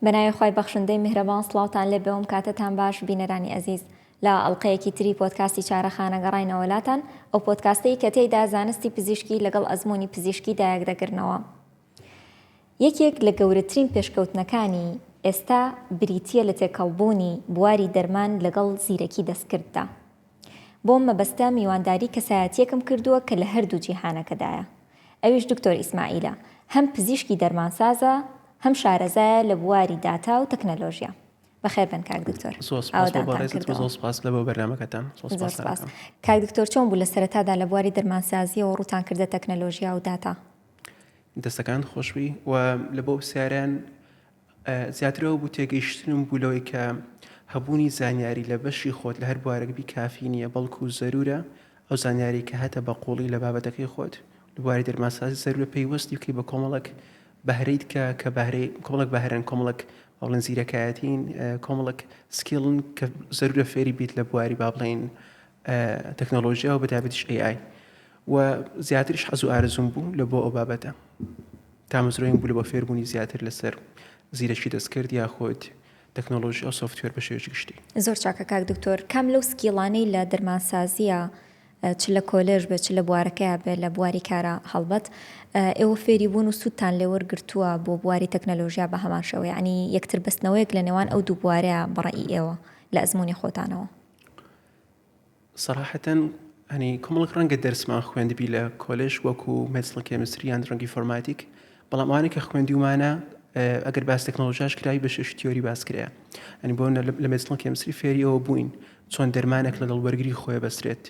بەناوی خوای بەخشندەی میهرەبان سڵاوتان لێ بێ و کاتەتان باش بینەرانی ئەزیز لە ئەڵقەیەکی تری پۆدکاستی چارەخانە گەڕاینەوە لاتان ئەو پۆدکاستەی کە تێیدا زانستی پزیشکی لەگەڵ ئەزموونی پزیشکیدا یەکدەگرنەوە. یەکێک لە گەورەترین پێشکەوتنەکانی ئێستا بریتییە لە تێکەڵبوونی بواری دەرمان لەگەڵ زیرەکی دەستکرددا. بۆم مەبەستە میوانداری کەسایەتییەکم کردووە کە لە هەردوو جیهانەکەدایە. ئەویش دکتۆر ئیسماعیلە، هەم پزیشکی دەرمانسازە، هەم شارەزایە لە بواری داتا و تەکنەلۆژیا. بەخێربێن کاک دکتۆر. زۆر سپاس بۆ بەڕێزت و زۆر سپاس لە بۆ بەرنامەکەتان. زۆر سپاس. کاک دکتۆر چۆن بوو لە سەرەتادا لە بواری دەرمانسازییەوە ڕووتان کردە تەکنەلۆژیا و داتا؟ دەستەکانت خۆشبی و لە بۆ پرسیارەیان زیاتر ئەوە بوو تێگەیشتنم بوو لەوەی کە هەبوونی زانیاری لە بەشی خۆت لە هەر بوارێک بی کافی نییە بەڵکو زەرورە ئەو زانیاری کە هەتە بە قوڵی لە بابەتەکەی خۆت لە بواری دەرمانسازی زەرورە پەیوەستی بکەی بە کۆمەڵک بەهرەیت کە کە بەهرەی کۆمەڵک بەهرەن کۆمەڵک با بڵێن زیرەکایەتین کۆمەڵک skill ن کە زەرورە فێری بیت لە بواری با بڵێین تەکنەلۆژیا و بەتایبەتیش AI و زیاتریش حەز و ئارەزووم بوو لە بۆ ئەو بابەتە تامەزرۆیم بوو لە بۆ فێربوونی زیاتر لەسەر زیرەکی دەستکرد یاخود تەکنۆلۆژیا و software بە شێوەیەکی گشتی. زۆر چاکە کاک دکتۆر کام لەو skill انەی لە دەرمانسازیە چ لە کۆلێژ بێت چ لە بوارەکەیا بێت لە بواری کارا هەڵبەت ئێوە فێری بوون و سوودتان لێ وەرگرتووە بۆ بواری تەکنەلۆژیا بە هەمان شێوە یعنی یەکتر بەستنەوەیەک لە نێوان ئەو دوو بوارەیە بە ڕەئی ئێوە لە ئەزموونی خۆتانەوە؟ سەراحەتەن هەنی کۆمەڵک ڕەنگە دەرسمان خوێندبی لە کۆلێژ وەکو medicinal chemistry یان drug informatic بەڵام ئەوانەی کە خوێندیومانە ئەگەر باس تەکنۆلۆژیاش کرای بە شێوەی تیۆری باس کرایە ئەنی بۆ لە medicinal chemistry فێری ئەوە بووین چۆن دەرمانێک لەگەڵ وەرگری خۆی بەسرێت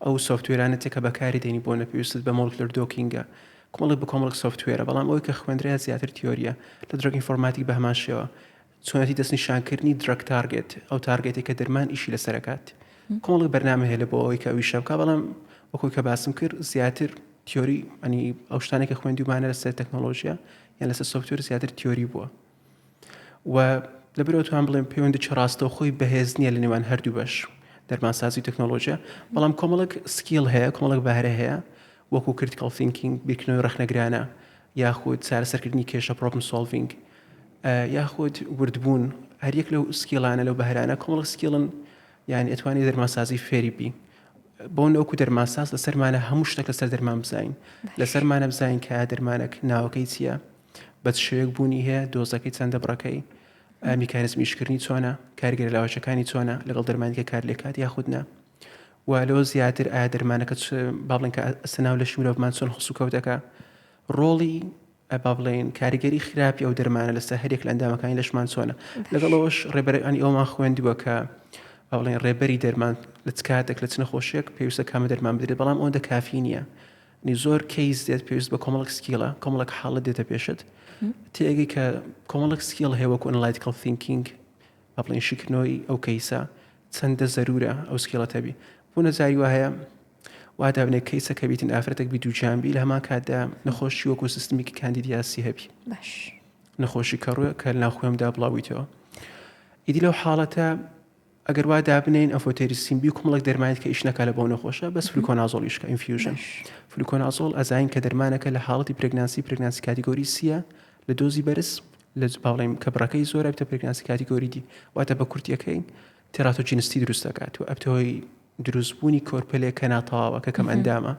ئەو software انە تێکە بەکاری دێنی بۆ نەپێویستت بە molecular docking ە کۆمەڵێک بە کۆمەڵک software ە بەڵام ئەوەی کە خوێندرا زیاتر تیۆریە لە drug informatic بە هەمان شێوە چۆنێتی دەستنیشانکردنی drug target، ئەو target ێک کە دەرمان ئیشی لەسەر ئەکات. کۆمەڵێک بەرنامە هەیە لە بۆ ئەوەی کە ئەو ئیشە بکا، بەڵام وەکو کە باسم کرد زیاتر تیۆری ئەنی ئەو شتانێک کە خوێندوومانە لەسەر تەکنۆلۆژیا یان لەسەر software زیاتر تیۆری بووە و لەبەرئەوە توان بڵێم پەیوەندێکی ڕاستەوخۆی بەهێز نییە لە نێوان هەردوو بەش دەرمانسازی و تەکنۆلۆژیا بەڵام کۆمەڵێک skill هەیە کۆمەڵێک بەهرە هەیە وەکو critical thinking بیرکردنەوەی ڕەخنەگرانە یاخود چارەسەرکردنی کێشە problem solving یاخود وردبوون هەریەک لەو skill انە لەو بەهرانە کۆمەڵک skill ن یعنی ئەتوانی دەرمانسازی فێری بی بۆ نەوەکو دەرمانساز لەسەرمانە هەموو شتێک لەسەر دەرمان بزانین لەسەرمانە بزانین کە دەرمانێک ناوەکەی چییە بە چ شێوەیەک بوونی هەیە dose ەکەی چەندە بڕەکەی میکانیزمی ئیشکردنی چۆنە کاریگەرە لاوەکیەکانی چۆنە لەگەڵ دەرمانەکە کار لێکات یاخود نا و لەوە زیاتر ئایا دەرمانەکە با بڵێن کە ئەستە ناو لەشی مرۆڤمان چۆن هەڵسوکەوت دەکا ڕۆڵی با بڵێین کاریگەری خراپی ئەو دەرمانە لەسەر هەریەک لە ئەندامەکانی لەشمان چۆنە لەگەڵ ئەوەش ڕێبەرانی ئەومان خوێندووە کە با بڵێن ڕێبەری دەرمان لە چ کاتێک لە چ نەخۆشیەک پێویستە کامە دەرمان بدرێت بەڵام ئەوەندە کافی نییە نی زۆر case دێت پێویست بە کۆمەڵک skill ە کۆمەڵک حاڵەت دێتە پێشت تێگەی کە کۆمەڵک skill هەیە وەکو analytical thinking با بڵێن شیکردنەوەی ئەو case ە چەندە زەرورە ئەو skill ەت هەبی بۆ نەجاری وا هەیە وا دابنێ case ە کە بیتن ئافرەتێک بی دووگیان بی لە هەمان کاتدا نەخۆشی وەکو systemic candidiasis هەبی باش نەخۆشی کەڕووە کە لەناو خوێمدا بڵاویتەوە ئیدی لەو حاڵەتە ئەگەر وا دابنێین amphotericin B کۆمەڵێک دەرمانێت کە ئیش نەکا لە بۆ نەخۆشە بەس fluconazole ئیشکە infusion fluconazole ئەزانین کە دەرمانەکە لە حاڵەتی pregnancy pregnancy category C یە لە dose ی بەرز لە با بڵێین کە بڕەکەی زۆرە بتە pregnancy category D واتە بە کورتیەکەی teratogenicity دروست دەکات و ئەبتە هۆی دروستبوونی کۆرپەلێک کە ناتەواوە کە کەم ئەندامە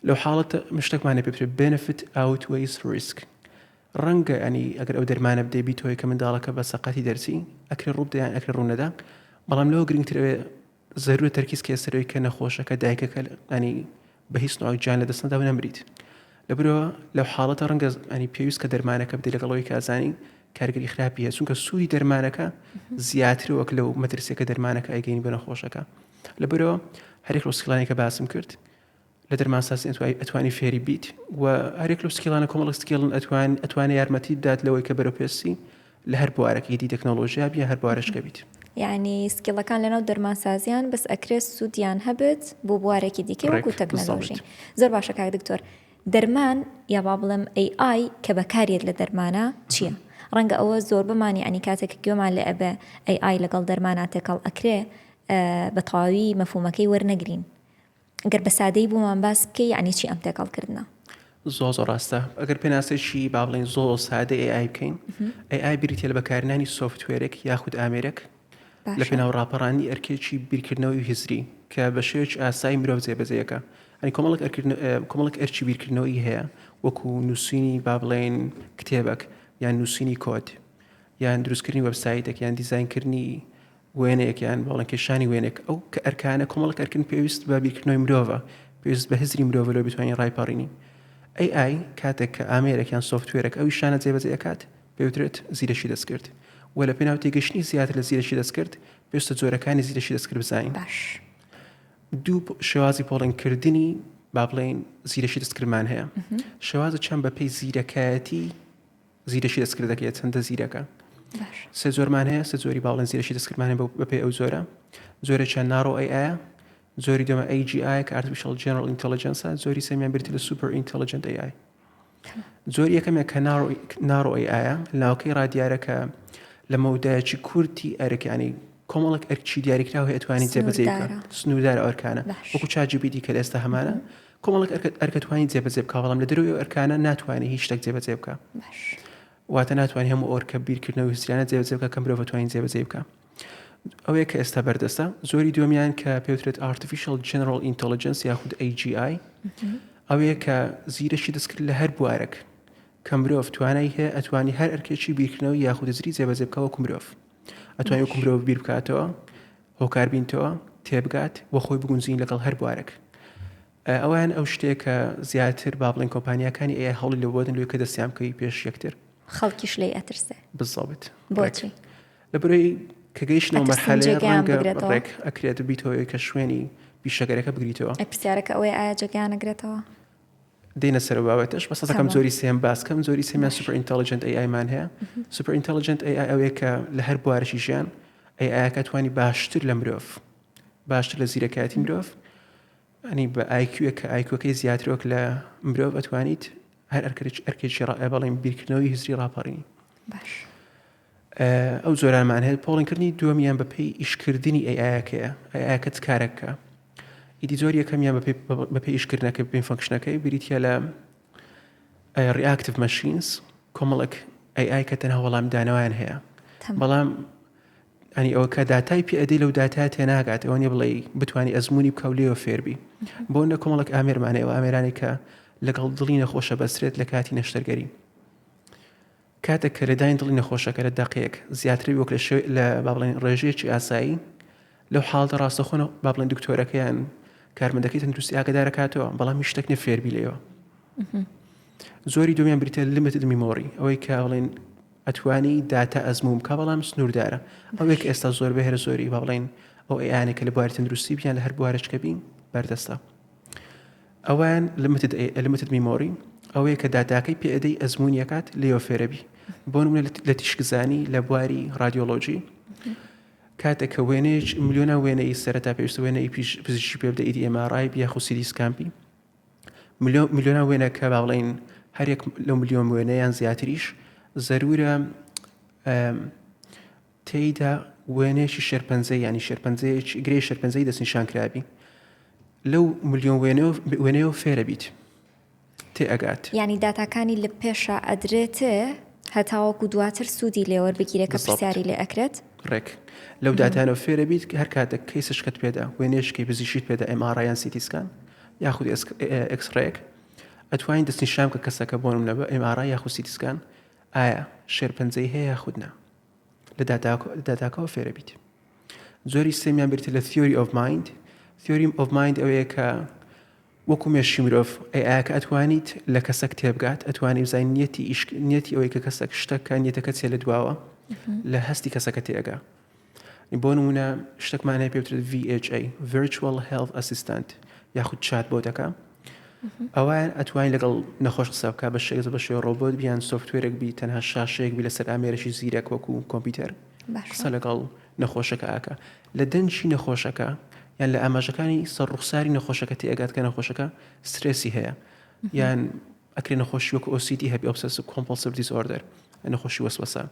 لەو حاڵەتە شتێکمان پێ بترێت benefit outweighs risk ڕەنگە ئەنی ئەگەر ئەو دەرمانە بدەی بیتەوەی کە منداڵەکە بە سەقەتی دەرچی ئەکرێ ڕوو بدە یان ئەکرێ ڕوو نەدا بەڵام لەوە گرنگتر ئەوێ زەرورە تەرکیز کە سەرەوەی کە نەخۆشەکە دایکەکە ئەنی بە هیچ نوعێک گیان لەدەست نەدا و نەمریت لەبەرئەوە لەو حاڵەتە ڕەنگە ئەنی پێویست کە دەرمانەکە بدەی لەگەڵ ئەوەی کە ئەزانی کارگەری خراپی هەیە چونکە سوودی دەرمانەکە زیاترە وەک لەو مەترسیەکە دەرمانەکە ئەیگەینی بە نەخۆشەکە لەبەرئەوە هەرێک لەو skill انەی کە باسم کرد لە دەرمانسازی ئەتوانی فێری بیت و هەرێک لەو skill انە کۆمەڵک skill ن ئەتوان ئەتوانێ یارمەتی بدات لەوەی کە بەرەو پێسی لە هەر بوارێک ئیدی تەکنۆلۆژیا بی هەر بوارێک کە بیت. یانی skill ەکان لەناو دەرمانسازیان بەس ئەکرێت سوودیان هەبێت بۆ بوارێکی دیکەی ڕێک وەکو تەکنەلۆژی. بالضبط. زۆر باشە کاک دکتۆر دەرمان یا با بڵێم AI کە بەکاریەت لە دەرمانا چیە؟ ڕەنگە ئەوە زۆربەمان یانی کاتێک کە گوێمان لێ ئەبێ AI لەگەڵ دەرمانا تێکەڵ ئەکرێ بە تەواوی مەفهومەکەی وەرنەگرین. گەر بە سادەیی بۆمان باس بکەی یەعنی چی ئەم تێکەڵکردنە؟ زۆر زۆر ڕاستە. ئەگەر پێناسەیەکی با بڵێین زۆر سادەی AI بکەین، AI بریتیە لە بەکارهێنانی software ێک یاخود ئامێرێک لە پێناو ڕاپەڕاندنی ئەرکێکی بیرکردنەوەی و هزری کە بە شێوەیەکی ئاسایی مرۆڤ جێبەجێیەکە. یانی کۆمەڵێک کۆمەڵێک ئەرکی بیرکردنەوەی هەیە وەکو نووسینی با بڵێین کتێبێک یان نووسینی کۆد یان دروستکردنی وێبسایتێک یان دیزاینکردنی وێنەیەک یان باڵێن کێشانی وێنێک ئەو کە ئەرکانە کۆمەڵک ئەرکن پێویست بە بیرکردنەوەی مرۆڤە پێویست بە هزری مرۆڤە لۆ بتوانین ڕایپەڕینی AI کاتێک کە ئامێرێک یان software ێک ئەو ئیشانە جێبەجێ ئەکات پێوترێت زیرەکی دەستکرد و لە پێناو تێگەشتنی زیاتر لە زیرەکی دەستکرد پێویستە جۆرەکانی زیرەکی دەستکرد بزانین باش. دوو شێوازی پۆڵێنکردنی با بڵێین زیرەکی دەستکردمان هەیە شێوازە چەند بەپێی زیرەکایەتی زیرەکی دەستکردەکەی چەندە زیرەکە سێ جۆرمان هەیە سێ جۆری باڵێن زیرەکی دەستکردمان هەیە بەپێی ئەو جۆرە جۆرێکیان narrow AI جۆری دووەمە AGI کە Artificial General Intelligence جۆری سێمیان بریتیە لە Super Intelligent AI جۆری یەکەمیان کە narrow AI لاوکەی ڕادیارە کە لە مەودایەکی کورتی ئەرکانی کۆمەڵک ئەرکی دیاریکراو هەیە توانی جێبەجێ سنووردار ئەرکانە وەکو ChatGPT کە ئێستا هەمانە کۆمەڵێک ئەرکە توانی جێبەجێ بکا بەڵام لە دەرەوەی ئەو ئەرکانە ناتوانێ هیچ شتێک جێبەجێ بکا واتە ناتوانێ هەموو ئەرکە بیرکردنەوەی هزریانە جێبەجێ بکا کە مرۆڤ توانین جێبەجێ بکا ئەوەیە کە ئێستا بەردەستە زۆری دووەمیان کە پێوترێت Artificial General Intelligence یاخود AGI ئەوەیە کە زیرەکی دەستکرد لە هەر بوارێک کە مرۆڤ توانای هەیە ئەتوانی هەر ئەرکێکی بیرکردنەوە یاخود هزری جێبەجێ بکا وەکو مرۆڤ ئەتوانی وەکو مرۆڤ بیر بکاتەوە هۆکار بینتەوە، تێبگات و خۆی بگونجینی لەگەڵ هەر بوارێک. ئەوەیان ئەو شتەیە کە زیاتر با بڵێین کۆمپانیاکانی AI هەوڵی لێ بۆدن لۆی کە دەستیان بکەوی پێش یەکتر. خەڵکیش لێی ئەترسێ. بالضبط. بۆچی؟ لەبەرئەوەی کە گەیشتنەوە مەرحەلەیە ڕەنگە ڕێک ئەکرێت بیتەوە کە شوێنی پیشەگەرەکە بگریتەوە. ئەی پرسیارەکە ئەوەیە ئایا جێگەیان ئەگرێتەوە؟ دێنە سەر ئەو بابەتەش بەس حەزەکەم جۆری سێم باس کەم جۆری سێمیان super intelligent AI مان هەیە super intelligent AI ئەوەیە کە لە هەر بوارێکی ژیان AI ەکە توانی باشتر لە مرۆڤ باشتر لە زیرەکایەتی مرۆڤ ئەنی بە IQ ە کە IQ ەکەی زیاتر وەک لە مرۆڤ ئەتوانیت هەر ئەرکێکی بەڵێن بیرکردنەوەی هزری ڕاپەڕینی باش ئەو جۆرانمان هەیە پۆڵینکردنی دووەمیان بەپێی ئیشکردنی AI ەکەیە AI ەکە چ کارێکە ئیدی جۆری یەکەمیان بەپێی ئیشکردنەکە بەپێی function ەکەی بریتە لە reactive machines کۆمەڵێک AI کە تەنها وەڵامدانەوەیان هەیە بەڵام ئەنی ئەوە کە داتای پێ ئەدەی لەو داتای تێناگات ئەوە نیە بڵێ بتانی ئەزمموی بکە و لێوە فێربی بۆ نە کۆمەڵک ئامێرمانەوە ئامێرانی کە لەگەڵ دڵی نەخۆشە بەسرێت لە کاتی نەشتەرگەری کاتێک کە لێدانی دڵی نەخۆشەکە لە دەقەیەک زیاتر وەک لە شێوەی لە با بڵێین ڕێژەیەکی ئاسایی لەو حاڵەتە ڕاستەخۆ با بڵێن دکتۆرەکە یان کارمەندەکەی تەندروستی ئاگادارەکاتەوە بەڵام هیچ شتێک نییە فێربی لێەوە زۆری دومیان بریتە limited memory ئەوەی کە بڵێن ئەتوانی داتا ئەزموم بکە بەڵام سنووردارە ئەوەیە کە ئێستا زۆر بە هەرە زۆری با بڵێن ئەو AI انەی کە لە بواری تەندروستی بیان لە هەر بوارێک بین بەردەستە ئەوەیان limited limited memory ئەوەیە کە داتاکەی پێ ئەدەی ئەزموونی ئەکات لێوە فێرەبی بۆ نمونە لە تیشکزانی لە بواری ڕادیۆلۆجی کاتێک کە وێنەیەک ملیۆنا وێنەی سەرەتا پێویستە وێنەی پزیشکی پێ بدە ئیدی MRI بی یاخود CT scan بی ملیۆنا وێنە کە با بڵێین هەر یەک لەو ملیۆن وێنە یان زیاتریش زەرورە تێیدا وێنەیەکی شێرپەنجەی یانی شێرپەنجەیەکی گرێی شێرپەنجەی دەستنیشان کرابی لەو ملیۆن وێنەیەوە فێرە بیت تێ ئەگات. یانی داتاکانی لە پێشا ئەدرێتێ هەتاوەکو دواتر سوودی لێ وەربگیرێ کە پرسیاری لێ ئەکرێت؟ ڕێک لەو داتانەوە فێرە بیت هەر کاتێک case ێکت پێدا وێنەیەکی پزیشکیت پێدا MRI یان CT scan یاخود X-ray ێک ئەتوانین دەستنیشان بکە کەسەکە بۆ نمونە بە MRI یاخود CT scan ئایا شێرپەنجەی هەیە یاخود نا لە داتاکەوە فێرە بیت جۆری سێمیان بریتە لە theory of mind theory of mind ئەوەیە کە وەکو مێشکی مرۆڤ AI ەکە ئەتوانیت لە کەسەک تێبگات ئەتوانی بزانین نیەتی ئیش نیەتی ئەوەی کە کەسەک شتەکە نیەتەکە چیە لە دواوە لە هەستی کەسەکە تێگا بۆ نمونە شتێکمان هەیە پێوترێت VHA Virtual Health Assistant یاخود chatbot ەکە ئەوان ئەتوانین لەگەڵ نەخۆش قسە بکە بە شێوە بە شێوە ڕۆبۆت بیان software ێک بی تەنها شاشەیەک بی لەسەر ئامێرێکی زیرەک وەکو کۆمپیوتەر قسە لەگەڵ نەخۆشەکە ئاکا لە دەنگی نەخۆشەکە یان لە ئاماژەکانی سەر ڕوخساری نەخۆشەکە تێئەگات کە نەخۆشەکە سترێسی هەیە یان ئەکرێ نەخۆشی وەکو OCD هەبی obsessive compulsive disorder نەخۆشی وەسوەسە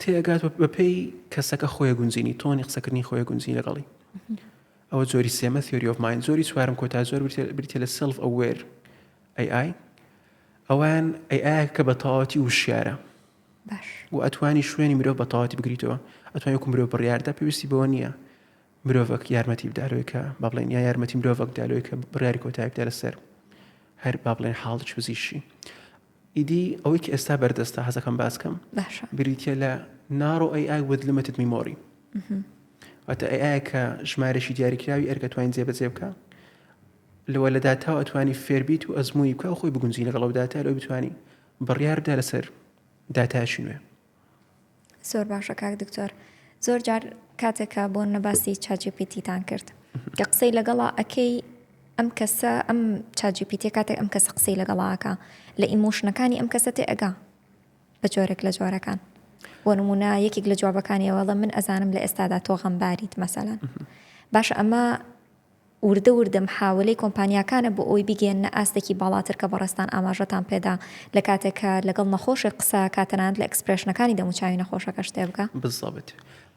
تێئەگات بەپێی کەسەکە خۆی گونجینی tone ی قسەکردنی خۆی گونجینی لەگەڵی ئەوە جۆری سێمە theory of mind جۆری چوارم کۆتا جۆر بریتە لە self aware AI. ئەوان AI ەکە کە بە تەواوەتی وشیارە باش و ئەتوانی شوێنی مرۆڤ بە تەواوەتی بگریتەوە ئەتوانی وەکو مرۆڤ بڕیاردا پێویستی بەوە نییە مرۆڤەک یارمەتی بدا لەوەی کە با بڵێن یا یارمەتی مرۆڤەک بدا لەوەی کە بڕیاری کۆتایی بدا لەسەر هەر با بڵێن حاڵەتێکی پزیشکی ئیدی ئەوەی کە ئێستا بەردەستە حەزەکەم باس کەم باشە بریتە لە narrow AI with limited memory واتە AI کە ژمارەشی دیاریکراوی ئەرکە توانین جێبەجێ بکە لەوە لە داتاوە ئەتوانی فێربیت و ئەزمموی بکە و خۆی بگونجی لەگەڵ ئەو داتا لەوەی بتوانی بڕیار بدا لەسەر داتاشی نوێ. زۆر باشە کاک دکتۆر زۆر جار کاتێک کە بۆ نە باسی ChatGPT تان کرد کە قسەی لەگەڵا ئەکەی ئەم کەسە ئەم ChatGPT کاتێک ئەم کەسە قسەی لەگەڵاکە لە emotion ەکانی ئەم کەسە تێ ئەگا بە جۆرێک لە جۆرەکان بۆ نمونە یەکێک لە جوابەکانیەوەڵە من ئەزانم لە ئێستادا تۆ غەمباریت مەسەلەن باشە ئەمە وردە وردە محاوەلەی کۆمپانیاکانە بۆ ئەوەی بیگەیەننە ئاستێکی باڵاتر کە بەڕێزتان ئاماژەتان پێدا لە کاتێک کە لەگەڵ نەخۆشێک قسە ئەکا تەنانەت لە expression ەکانی دەموچاوی نەخۆشەکەش تێبگا. بالضبط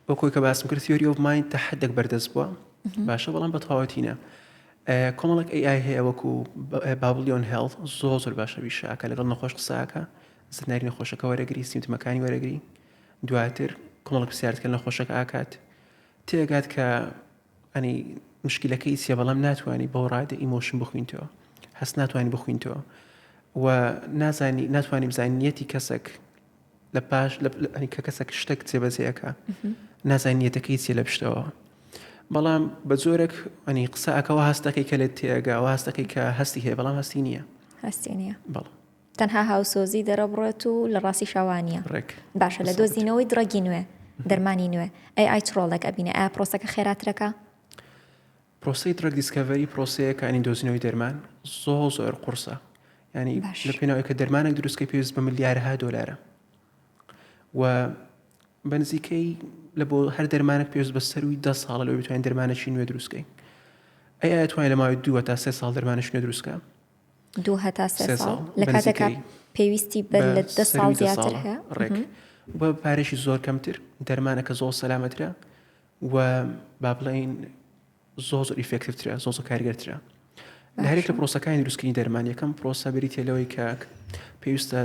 وەک ئەوەی کە باسم کرد theory of mind تا حەدێک بەردەست بووە باشە بەڵام بە تەواوەتی نا کۆمەڵێک AI هەیە وەکو Babylon Health زۆر زۆر باشە ویشاکە لەگەڵ نەخۆش قساکە زناری نەخۆشەکە وەرەگری symptom ەکانی وەرەگری دواتر کۆمەڵێک پرسیارت کە نەخۆشەکە ئاکات تێگات کە ئەنی مشکلەکەی چیە بەڵام ناتوانانی بەو ڕادە emotion بخوینتەوە هەست ناتوانانی بخوینتەوە و نازانی ناتوانانی بزانانی نیەتی کەسێک لە پاش ئەنی کە کەسێک شتێک جێبەجێەکە نازانی نیەتەکەی چیە لە پشتەوە بەڵام بە جۆرێک ئەنی قسە ئەکەوە هەستەکەی کە لێت تێگا و هەستەکەی کە هەستی هەیە بەڵام هەستی نییە هەستی نییە بەڵام تەنها هاوسۆزی دەرەبڕێت و لە ڕاستیشا وا نییە. ڕێک. باشە لە دۆزینەوەی drug ی نوێ، دەرمانی نوێ، AI چ ڕۆڵێک ئەبینێ؟ ئایا پرۆسەکە خێراترەکا؟ پرۆسەی drug discovery پرۆسەیەکە یانی دۆزینەوەی دەرمان زۆر زۆر قوڕسە یانی لە پێناوی کە دەرمانێک دروستکەی پێویست بە ملیارەها دۆلارە و بە نزیکەی لە بۆ هەر دەرمانێک پێویست بە سەروی دە ساڵە لەوەی بتوانین دەرمانێکی نوێ دروستکەین ئەی ئایا توانین لە ماوەی دوو تا سێ ساڵ دەرمانێکی نوێ دروستکە دوو هەتا سێ ساڵ لە کاتێکا پێویستی بە لە دە ساڵ زیاتر هەیە ڕێک بە پارێکی زۆر کەمتر دەرمانەکە زۆر سەلامەترە و با بڵێین زۆر زۆر effective ترە زۆر زۆر کاریگەرترە لە هەرێک لە پرۆسەکانی دروستکردنی دەرمان یەکەم پرۆسە بریتە لەوەی کە پێویستە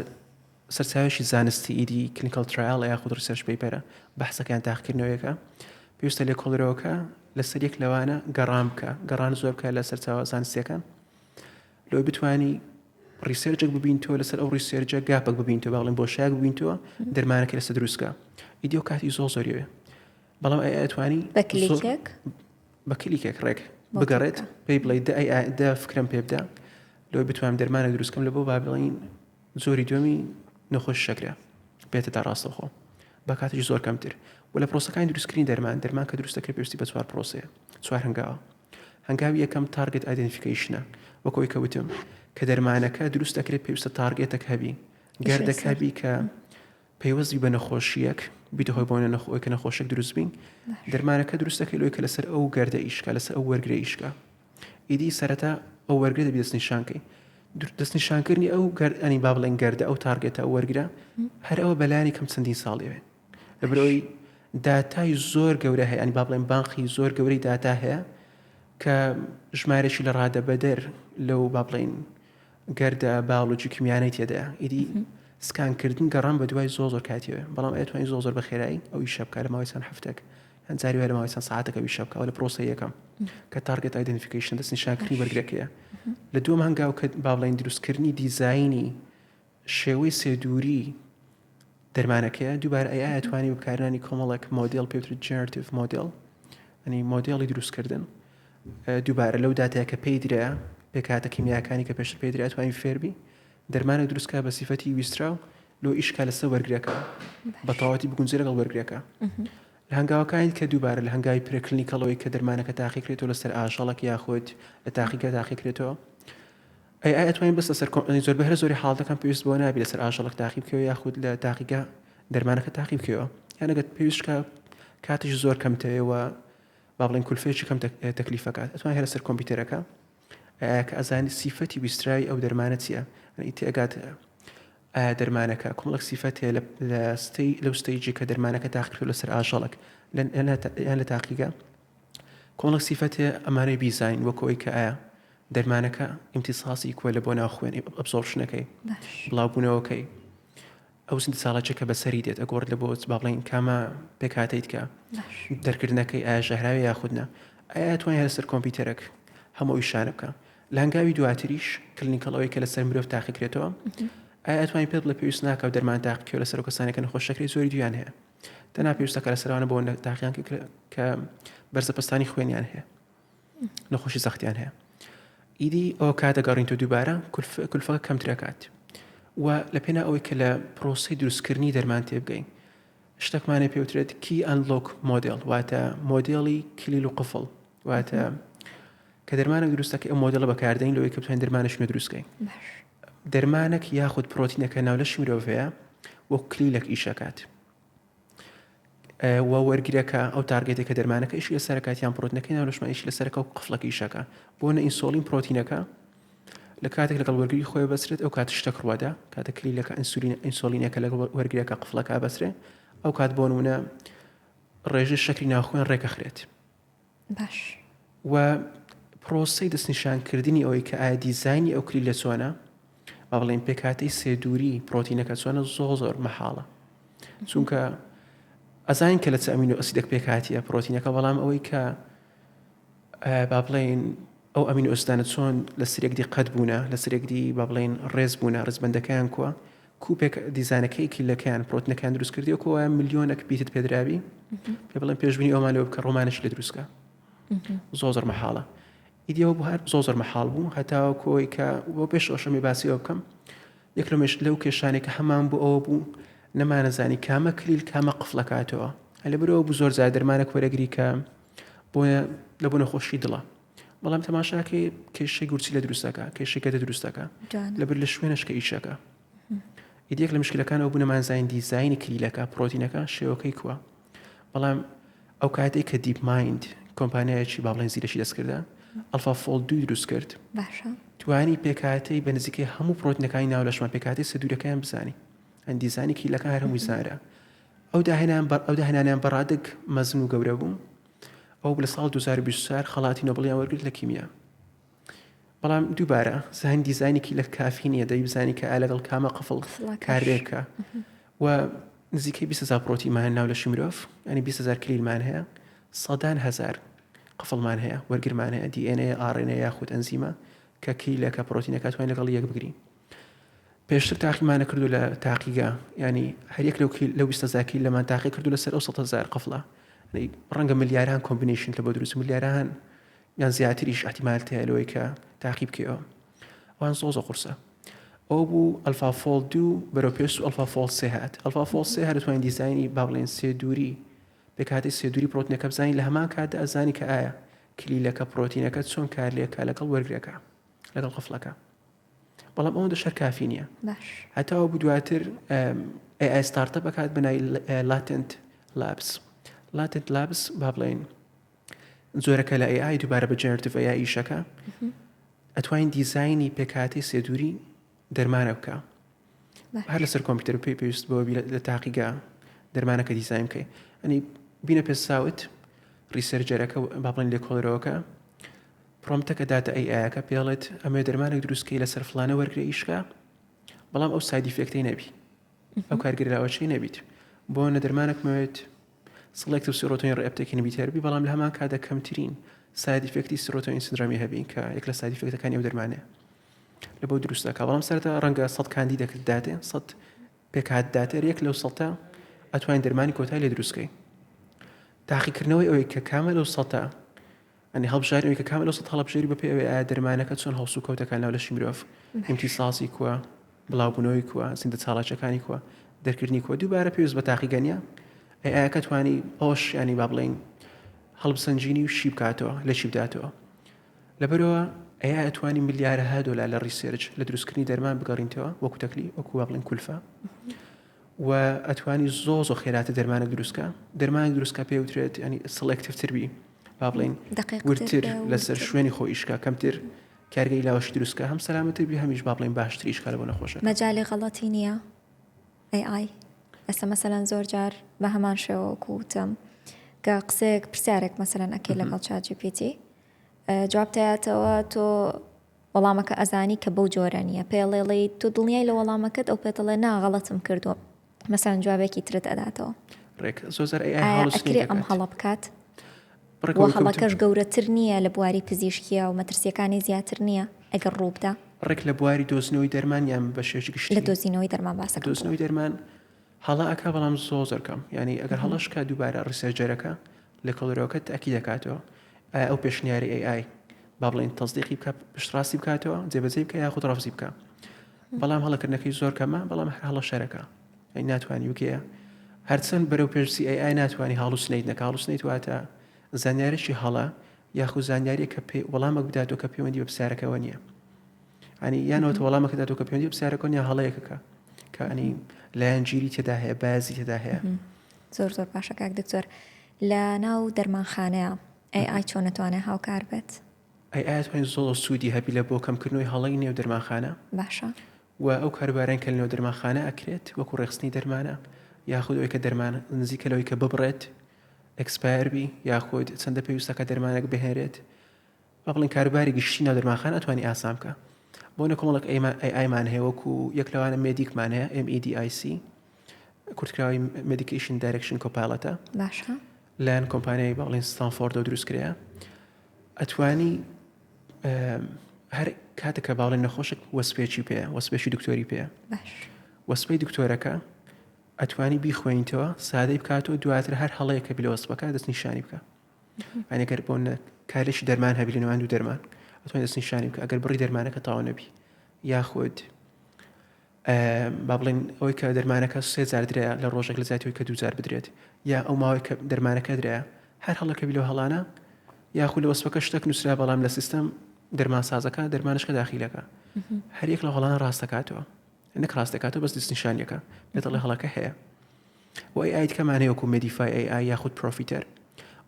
سەرچاوێکی زانستی ئیدی clinical trial یاخود research paper ە بەحسەکەیان تاقیکردنەوەیەکە پێویستە لێکۆڵەرەوەکە لەسەر یەک لەوانە گەڕان بکە گەڕان زۆر بکە لە سەرچاوە زانستیەکان لەوەی بتانی research ێک ببینتەوە لەسەر ئەو research ە gap ێک ببینتەوە باڵێن بۆشایەک ببینتەوە دەرمانەکە لەسەر دروستکە ئیدی ئەو کاتی زۆر زۆریەوێ بەڵام ئەی ئەتوانی بە کلیکێک بە کلیکێک ڕێک بگەڕێت پێی بڵێ دە ئەی دە فکرم پێ بدە لەوەی بتوانم دەرمانە دروستکەم لە بۆ با بڵین زۆری دومی نەخۆش شەکرە بێتە تا ڕاستەوخۆ بە کاتێکی زۆر کەمتر و لە پرۆسەکانی دروستکردنی دەرمان دەرمان کە دروست دەکرێت پێویستی بە چوار پرۆسەیە چوار هەنگاوە هەنگاوی یەکەم target identification ە وەک ئەوەی کە وتم کە دەرمانەکە دروست دەکرێت پێویستە target ێک هەبی گەردەک هەبی کە پەیوەست بی بە نەخۆشیەک بیتە هۆی بۆ نەخۆی کە نەخۆشێک دروست بین دەرمانەکە دروست دەکەی لۆی کە لەسەر ئەو گەردە ئیشکا لەسەر ئەو وەرگرە ئیشکا ئیدی سەرەتا ئەو وەرگرە دەبی دەستنیشانکەی دەستنیشانکردنی ئەو گەرد ئەنی با بڵێن گەردە ئەو target ە ئەو وەرگرە هەر ئەوە بەلایانی کەم چەندین ساڵیەوێ لەبەرئەوەی داتای زۆر گەورە هەیە ینی با بڵێن بانقی زۆر گەورەی داتا هەیە کە ژمارەی لە ڕادەبەدەر لەو با بڵێن گەردە بایۆلۆجی کیمیانەی تێدایە ئیدی سکانکردن گەڕان بە دوای زۆر زۆر کاتیەوە بەڵام ئەتوانی زۆر زۆر بە خێرایی ئەو ئیشە بکە لە ماوەی چەند هەفتێک یان جاری وایە لە ماوەی چەند ساعتێک ئەو ئیشە بکە لە پرۆسەی یەکەم کە target identification دەستنیشانکردنی وەرگرەکەیە لە دووەم هەنگاو کە با بڵێین دروستکردنی دیزاینی شێوەی سێدووری دەرمانەکەیە دووبارە AI ئەتوانی بەکارهێنانی کۆمەڵێک مۆدێل پێوترێت generative model ئەنی مۆدێڵی دروستکردن دووبارە لەو داتایە کە پێی درا پێکهاتە کیمیاکانی کە پێشتر پێی درا توانی فێربی دەرمانێک دروستکە بە سیفەتی ویستراو لۆ ئیشکا لەسەر وەرگرەکە بە تەواوەتی بگونجێ لەگەڵ وەرگرەکە لە هەنگاوەکانی کە دووبارە لە هەنگاوی preclinical ەوەی کە دەرمانەکە تاقیکرێتەوە لەسەر ئاژەڵک یاخود لە تاقیگە تاقیکرێتەوە ئەی ئایا ئەتوانین بەس لەسەر کۆم زۆربەی هەرە زۆری حاڵەتەکان پێویست بەوە نابی لەسەر ئاژەڵێک تاقی بکەوە یاخود لە تاقیگە دەرمانەکە تاقی بکەوە یان ئەگەر پێویست بکە کاتیش زۆر کەم تەوێ با بڵێن کولفەیەکی کەم تەکلیفەکات ئەتوانین هەر لەسەر کۆمپیوتەرەکە کە ئەزانی سیفەتی ویستراوی ئەو دەرمانە چییە تێگات ئایا دەرمانەکە کۆمەڵێک سیفەت هەیە لە stage لەو stage ی کە دەرمانەکە تاقیکردەوە لەسەر ئاژەڵێک یان لە تاقیگە کۆمەڵێک سیفەت هەیە ئەمانەی بیزانین وەک ئەوەی کە ئایا. دەرمانەکە ئیمتیساسی کوە لە بۆ ناو خوێن absorption ەکەی بڵاوبوونەوەکەی ئەو زیندەچالاکیە کە بەسەری دێت ئەگۆڕێت لە بۆ با بڵێین کامە پێکهاتەی تکە دەرکردنەکەی ئایا ژەهراوی یاخود نا ئایا توانای لەسەر کۆمپیوتەرێک هەموو ئەو ئیشانە بکە لە هەنگاوی دواتریش clinical ئەوەی کە لەسەر مرۆڤ تاقیکرێتەوە ئایا توانای پێت بڵێ پێویست ناکە و دەرمان تاقیکەوە لەسەر ئەو کەسانێک کە نەخۆش شەکرەی زۆری دویان هەیە تەنها پێویستەکە لەسەروانە بۆ تاقیان کە بەرزەپەستانی خوێنیان هەیە نەخۆشی زەختیان هەیە ئیدی ئەو کاتە گەڕین تۆ دووبارە کولفەکە کەمترەکات و لە پێنا ئەوەی کە لە پرۆسی دروستکردنی دەرمان تێبگەین شتێکمانە پێوترێت key and lock model واتە مۆدێلی کلیل و قفڵ واتە کە دەرمانە دروستەکە ئەو مۆدلە بەکاردەین لەوەی کە بتوانین دەرمانش نوێ دروستکەین دەرمانێک یاخود پرۆتینەکە ناو لەشی مرۆڤ هەیە وەک کلیلێک ئیشەکات و وەرگرەکە ئەو target ێک کە دەرمانەکە ئیشی لەسەرەکات یان پرۆتینەکەی ناو لەشمان ئیشی لەسەرەکە و قفڵەکە ئیشەکە بۆ نە ئینسۆلین پرۆتینەکە لە کاتێک لەگەڵ وەرگری خۆی بەسرێت ئەو کات شتەک ڕوەدا کاتە کلیلەکە ئینسولین ئینسۆلینەکە لەگەڵ وەرگرەکە قفڵەکە بەسرێ ئەو کات بۆ نمونە ڕێژەی شەکری ناوخوێن ڕێکەخرێت باش. و پرۆسەی دەستنیشانکردنی ئەوەی کە ئایا دیزاینی ئەو کلیلە چۆنە، با بڵێین پێکهاتەی سێ دووری پرۆتینەکە چۆنە زۆر زۆر مەحاڵە. چونکە ئەزانین کە لە چ amino acid ێک پێکهاتیە پرۆتینەکە بەڵام ئەوەی کە با بڵێین ئەو amino acid انە چۆن لە سرێکدی قەت بوونە لە سرێکدی با بڵێین ڕێز بوونە ڕزبەندەکەیان کووە کوپێک دیزانەکەی کلیلەکەیان پرۆتینەکان دروست کردی وەکو وایە ملیۆنێک bit ت پێدراوی پێ بڵێن پێشبینی ئەومان لەوە بکە ڕۆمانش لێ دروستکە زۆر زۆر مەحاڵە ئیدیەوە بوو هەر زۆر زۆر مەحاڵ بوو هەتاوەکۆی کە بۆ پێش ئەوشەمی باسی ئەوە بکەم یەک لە مێش لەو کێشانێک کە هەمان بۆ ئەوە بوو نەمانەزانی کامە کلیل کامە قفڵەکاتەوە لە برەوە بوو زۆر جار دەرمانە وەرەگری کە بۆ لە بۆ نەخۆشی دڵە بەڵام تەماشاکەی کێشەی گورچیلە دروستەکە کێشەی گەدە دروستەکە لەبەر لە شوێنش کە ئیشەکە ئیدیەک لە مشکلەکان ئەو بوونەمانزانین دیزایانی کلیلەکە پرۆتینەکە شێوەکەی کووە بەڵام ئەو کاتێک کە دیپ مایند کۆمپانیایەکی با بڵێن زیرەکی دەستکردە ئەلفا فۆڵد دووی دروست کرد باشە توانی پێکهاتەی بە نزیکەی هەموو پرۆتینەکانی ناو لەشمان پێکهاتەی سەدورەکەیان بزانی ئەن دیزانی کلیلەکە هەر هەمووی زانرا ئەو داهێنان ئەو داهێنانیان بەڕادک مەزن و گەورە بوو ئەو لە ساڵ 2024 خەڵاتی نۆبڵیان وەرگرت لە کیمیا بەڵام دووبارە زان دیزاینێکی لە کافی نییە دەی بزانی کە ئا لەگەڵ کامە قفڵ کارێکە و نزیکەی 20هزار پرۆتیمان ناو لەشی مرۆڤ ینی 20هزار کلیلمان هەیە سەدان هزار قفڵمان هەیە وەرگرمان هەیە DNA RNA یاخود ئەنزیمە کە کلیلەکە پرۆتینەکە توانین لەگەڵ یەک بگرین پێشتر تاقیمانە کردو لە تاقیگە ینی هەریەک لەو لەو 20هزار کلیلەمان تاقی کردو لەسەر ئەو 100 هزار قفڵە ڕەنگە ملیاران combination لە بۆ دروست ملیاران یان زیاتریش احتیمال تەیە لەوەی کە تاقی بکەیەوە ئەوان زۆر زۆر قورسە ئەو بوو ئەلفا فۆڵد دوو بەرەو پێش و ئەلفا فۆڵد سێ هات ئەلفا فۆڵد سێ هەر دەتوانین دیزاینی با بڵێن سێ دووری پێکهاتەی سێ دووری پرۆتینەکە بزانین لە هەمان کاتدا ئەزانی کە ئایا کلیلەکە پرۆتینەکە چۆن کارلێکە لەگەڵ وەرگرەکە لەگەڵ قفڵەکە بەڵام ئەوەندە شەر کافی نییە هەتاوە بوو دواتر AI startup بکات بەناوی Latent Labs Latent Labs با بڵێین جۆرەکە لە AI دووبارە بە generative AI ئیشەکە ئەتوانین دیزایانی پێکهاتەی سێدووری دەرمانە بکە هەر لەسەر کۆمپیوتەر پێی پێویست بۆ لە تاقیگە دەرمانەکە دیزاین بکەی ئەنی بینە پێ ساوت researcher ەکە با بڵێن لێکۆڵەرەوەکە prompt ەکە داتە AI ەکە پێڵێت ئەمێ دەرمانێک دروستکەی لەسەر فلانە وەرگرە ئیشکە بەڵام ئەو side effect ەی نەبی ئەو کارگەراوەچەی نەبیت بۆ نە دەرمانێکمەوێت selective serotonin reuptake inhibitor بی بەڵام لە هەمان کاتدا کەمترین side effect ی serotonin syndrome ی هەبین کە یەک لە side effect ەکانی ئەو دەرمانەیە لە بۆ دروست دەکا بەڵام سەرەتا ڕەنگە سەد کاندی دەکرد داتێ سەد پێکهات داتێ یەک لەو سەتە ئەتوانین دەرمانی کۆتای لێ دروستکەین تاقیکردنەوەی ئەوەی کە کامە لەو سەتە ئەنی هەڵبژاری ئەوەی کە کامە لەو سەد هەڵبژێری بەپێ ئەوەی ئایا دەرمانەکە چۆن هەڵسوکەوتەکان ناو لەشی مرۆڤ ئیمتیساسی کووە بڵاوبوونەوەی کووە زیندە چاڵاکیەکانی کووە دەرکردنی کووە دووبارە پێویست بە تاقیگە نیە ئەی ئایا توانی ئەوش ینی با بڵین هەڵبسەنجینی و شی بکاتەوە لە چی بداتەوە لەبەرەوە ئەیا ئەتوانی ملیارەها دۆلار لە research لە دروستکردنی دەرمان بگەڕینتەوە وەکو تەکلی وەکو با بڵێن کولفە و ئەتوانی زۆ زۆ خێراتە دەرمانە دروستکە دەرمانە دروستکە پێ وترێت ینی selective تر بی با بڵین وردتر لەسەر شوێنی خۆ ئیشکا کەمتر کارگەی لاوەشی دروستکە هەم سەلامەتر بی هەمیش با بڵێین باشتر ئیشکا لە بۆ نەخۆشەکە. مەجالی غەڵەتی نییە AI ئێستا مەسەلەن زۆر جار بە هەمان شێوە وەکو وتم کە قسەیەک پرسیارێک مەسەلەن ئەکەی لەگەڵ چات جی پی تی جواب تایاتەوە تۆ. وەڵامەکە ئەزانی کە بەو جۆرە نییە پێڵێڵی تۆ دڵنیای لە وەڵامەکەت ئەو پێتەڵێ نا غەڵەتم کردووە مەسەلەن جوابێکی ترت ئەداتەوە. ڕێک زۆر جار AI هەڵوسنی ئەکرێ ئەم دەکات. هەڵە بکات؟ ڕێک وە ئەوەی کە وتم. هەڵەکەش گەورەتر نییە لە بواری پزیشکییا و مەترسییەکانی زیاتر نییە ئەگەر ڕووبدا؟ ڕێک لە بواری دۆزینەوەی دەرمان یان بە شێوەیەکی لە گشتی؟ دۆزینەوەی دەرمان لە باسەکەم بوو. دۆزینەوەی دەرمان هەڵە ئەکا بەڵام زۆر زۆر کەم یانی ئەگەر هەڵەش کا دووبارە researcher ەکە لێکۆڵەرەوەکە تەئکید ئەکاتەوە ئایا ئەو پێشنیارەی AI با بڵێین تەسدیقی بکا پشتڕاستی بکاتەوە جێبەجێی بکا یاخود ڕەفزی بکا بەڵام هەڵەکردنەکەی زۆر کەمە بەڵام هەر هەڵە شەرەکە ئەی ناتوانانی بکەیە هەرچەند بەرەو پێشسی AI ناتوانانی hallucinate نەکە hallucinate واتە زانیارێکی هەڵە یاخود زانیاریە کە پێ وەڵامێک بداتەوە کە پەیوەندی بە پرسیارەکەەوە نییە ئەنی یانەوە وەڵامەکە داتەوە کە پەیوەندی پرسیارەکە نیە هەڵەیەکەکە کە ئەنی لایەنگیری تێدا هەیە bias ی تێدا هەیە زۆر زۆر باشە کاک دکتۆر لە ناو دەرمانخانەیە AI چۆن ئەتوانێ هاوکار بێت؟ AI ئەتوانێت زۆر سوودی هەبی لە بۆ کەمکردنەوەی هەڵەی نێو دەرمانخانە باشە. و ئەو کاروبارەی کە لە نێو دەرمانخانە ئەکرێت وەکو ڕێکخستنی دەرمانە یاخود ئەوەی کە دەرمان نزیکە لەوەی کە ببڕێت expire بی یاخود چەندە پێویستە کە دەرمانێک بهێنرێت با بڵێین کاروباری گشتی ناو دەرمانخانە ئەتوانی ئاسان بکە بۆ نە کۆمەڵێک AI مان هەیە وەکو یەک لەوانە MEDDIC مان هەیە MEDIC کورتکراوی Medication Direction Copilot ە باشە لایەن کۆمپانیای با بڵێین ستانفۆردەوە دروست کرایە ئەتوانی هەر کاتێک کە باڵێن نەخۆشێک وەسپێکی پێ وەسپێکی دکتۆری پێ باش وەسپەی دکتۆرەکە ئەتوانی بیخوێنیتەوە سادەی بکاتەوە دواتر هەر هەڵەیە کە بلە وەسپەکە دەستنیشانی بکە یانی گەر بۆ کارێکی دەرمان هەبی لە نێوان دوو دەرمان ئەتوانی دەستنیشانی بکە ئەگەر بڕی دەرمانەکە تەواو نەبی یاخود با بڵێن ئەوەی کە دەرمانەکە سێ جار درایە لە ڕۆژێک لە جیاتی ئەوەی کە دوو جار بدرێت یا ئەو ماوەی کە دەرمانەکە درایە هەر هەڵەکە بی لەو هەڵانە یاخود لە وەسفەکە شتێک نووسرا بەڵام لە سیستەم دەرمانسازەکە دەرمانشکە داخیلەکە هەر یەک لە هەڵانە ڕاستەکاتەوە نەک ڕاستەکاتەوە بەس دەستنیشانیەکە پێت دەڵێ هەڵەکە هەیە و AI دیکەمان هەیە وەکو Medify AI یاخود Profitero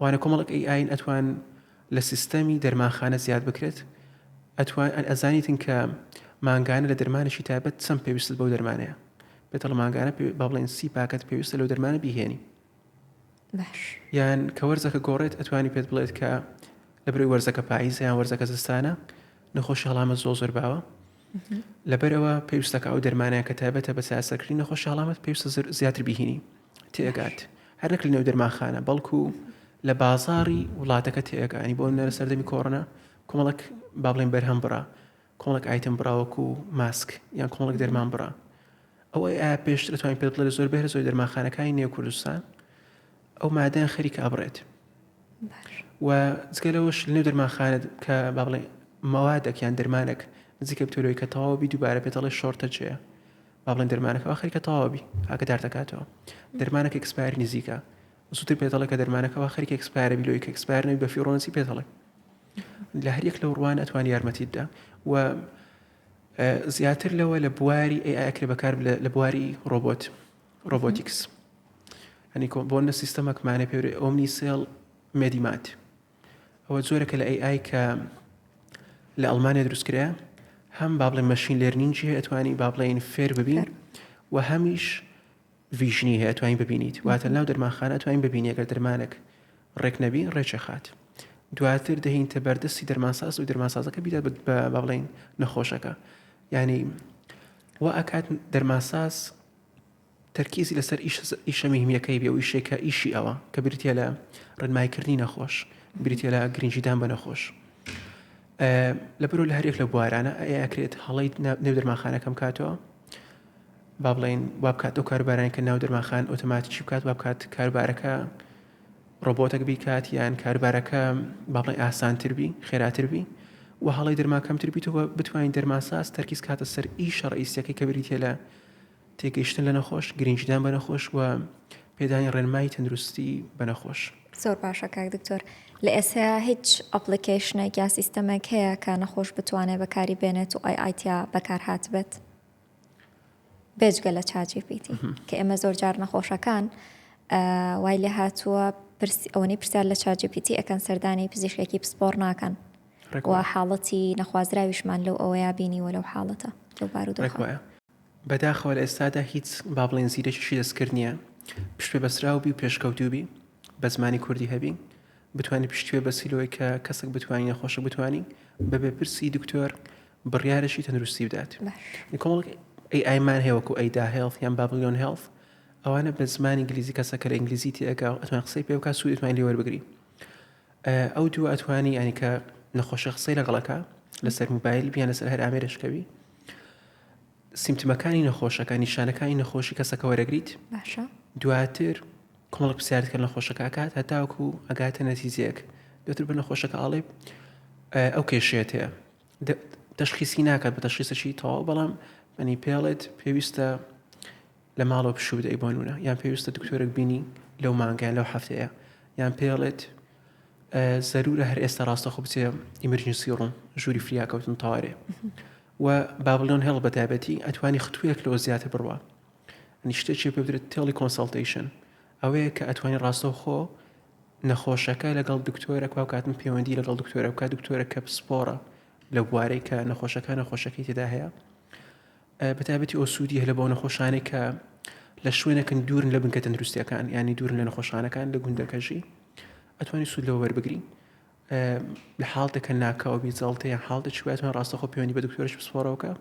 وانە کۆمەڵک AI ین ئەتوان لە سیستەمی دەرمانخانە زیاد بکرێت ئەتوان ئەزانیتن کە مانگانە لە دەرمانێکی تایبەت چەند پێویستت بەو دەرمانەیە پێتەڵ مانگانە با بڵێن سی پاکەت پێویستە لەو دەرمانە بیهێنی باش یان کە وەرزەکە گۆڕێت ئەتوانی پێت بڵێت کە لە بەرەی وەرزەکە پاییزە یان وەرزەکە زستانە نەخۆشی هەڵامەت زۆر زۆر باوە لەبەرئەوە پێویستەکە ئەو دەرمانەیە کە تایبەتە بە چارەسەرکردنی نەخۆشی هەڵامەت پێویستە زیاتر بیهینی تێگات هەر نەک لە نێو دەرمانخانە بەڵکو لە بازاڕی وڵاتەکە تێگانی بۆ نە لە سەردەمی کۆرۆنا کۆمەڵک با بڵێن بەرهەم بڕا کۆمەڵک item بڕاوەکو ماسک یان کۆمەڵک دەرمان بڕا ئەوەی ئایا پێشتر توانین پێت بڵێ زۆر بەهرە زۆر دەرمانخانەکانی نێو کوردستان ئەو مادەیان خەریکە ئەبڕێت و جگە لەوەش لەنێو دەرمانخانە کە با بڵێ مەوادێک یان دەرمانێک نزیکە بتۆلەوەی کە تەواو بی دووبارە پێت ئەڵێ shortage ەیە با بڵێن دەرمانەکە وا خەریکە تەواو بی ئاگدار دەکاتەوە دەرمانەکە expire نزیکە زووتر پێت ئەڵێ کە دەرمانەکە وا خەریکە expire ە بی لۆی کە expire نەبی بە فیڕۆنسی پێت ئەڵێ لە هەر یەک لەو ڕوانە ئەتوان یارمەتیت دا و زیاتر لەوە لە بواری AI ئەکرێ بەکار لە بواری ڕۆبۆت robotics هەنی کۆ بۆ نە سیستەمەکمانە پێورێ Omnicell MediMate ئەوە جۆرەکە لە AI کە لە ئەڵمانیا دروستکرا هەم با بڵێن machine learning ی هەیە ئەتوانی با بڵێن فێر ببین و هەمیش vision ی هەیە ئەتوانی ببینیت واتە ناو دەرمانخانە ئەتوانین ببینی ئەگەر دەرمانێک ڕێک نەبی ڕێکێخات دواتر دەهینتە بەردەستی دەرمانساز و دەرمانسازەکە بیدات بە با بڵێین نەخۆشەکە یعنی وا ئەکات دەرمانساز تەرکیزی لەسەر ئیشە مهمیەکەی بێ و ئیشێک کە ئیشی ئەوە کە بریتە لە ڕێنماییکردنی نەخۆش بریتە لە گرنگیدان بە نەخۆش لەبەرو لە هەرێک لە بوارانە ئەکرێت هەڵەی نێو دەرمانخانەکەم کاتەوە با بڵێین وا بکات ئەو کاروبارانی کە ناو دەرمانخان ئۆتۆماتیکی بکات وا بکات کاروبارەکە ڕۆبۆتێک بیکات یان کاروبارەکە با بڵێین ئاسانتر بی خێراتر بی و هەڵەی دەرمان کەمتر بیتەوە بتوانین دەرمانساز تەرکیز کاتە سەر ئیشە ڕئیسیەکەی کە بریتیە لە تێگەیشتن لە نەخۆش گرنگیدان بە نەخۆش و پێدانی ڕێنمایی تەندروستی بە نەخۆش. زۆر باشە کاک دکتۆر لە ئێستا هیچ application ێک یا سیستەمێک هەیە کە نەخۆش بتوانێت بەکاری بێنێت و AI تیا بەکار هاتبێت؟ بێجگە لە ChatGPT کە ئێمە زۆر جار نەخۆشەکان وای لێ هاتووە ئەوەی پرسیار لە ChatGPT ئەکەن سەردانی پزیشکێکی پسپۆڕ ناکەن و حاڵەتی نەخوازراویشمان لەو ئەوەیە بینیوە لەو حاڵەتە لەو بارودۆخە. بەداخەوە لە ئێستادا هیچ با بڵێین زیرەکیی دەستکرد نییە پشت پێ بەستراو بی و پێشکەوتوو بی بە زمانی کوردی هەبی بتوانی پشت پێ بەستی لەوەی کە کەسێک بتوانی نەخۆشە بتوانی بەبێ پرسی دکتۆر. بڕیارێکی تەندروستی بدات. کۆمەڵێک AI مان هەیە وەکو Ada Health یان Babylon Health ئەوانە بە زمانی ئینگلیزی کەسە کە لە ئینگلیزی تێئەگا و ئەتوان قسەی پێ بکات سوود ئەتوانی لێ وەربگری ئەو دووە ئەتوانی ینی کە نەخۆشە قسەی لەگەڵەکە لەسەر موبایل بیان لەسەر هەر ئامێرێک symptom ەکانی نەخۆشەکە نیشانەکانی نەخۆشی کەسەکە وەرەگریت باشە دواتر کۆمەڵک پرسیارت کە نەخۆشەکە ئەکات هەتاوەکو ئەگاتە نەتیجەیەک دواتر بە نەخۆشەکە ئاڵێ ئەو کێشەیەت هەیە تەشخیسی ناکات بە تەشخیسەکی تەواو بەڵام منی پێڵێت پێویستە لە ماڵەوە پشوو بدەی بۆ نمونە یان پێویستە دکتۆرێک بینی لەو مانگە لەو هەفتەیە یان پێڵێت زەرورە هەر ئێستا ڕاستەخۆ بچێ emergency room ژووری فریاکەوتن تەوارێ و Babylon Health بە تایبەتی ئەتوانی ختوەیەک لەوە زیاتر بڕوا ئەنی شتێکی پێ بدرێت teleconsultation ئەوەیە کە ئەتوانی ڕاستەوخۆ نەخۆشەکە لەگەڵ دکتۆرەک باوکاتن پەیوەندی لەگەڵ دکتۆرە بکات دکتۆرە کە پسپۆڕە لە بوارەی کە نەخۆشەکە نەخۆشەکەی تێدا هەیە بەتایبەتی ئەو سوودی هەیە بۆ نەخۆشانێک کە لە شوێنێکن دوورن لە بنکە تەندروستیەکان ینی دوورن لە نەخۆشخانەکان لە گوندەکەژی ئەتوانی سوود لەوە وەربگری لە حاڵتێکە ناکاو بی جەڵتە یان حاڵتێکی وای ڕاستەخۆ پەیوەندی بە دکتۆرش پسپۆڕەوەکە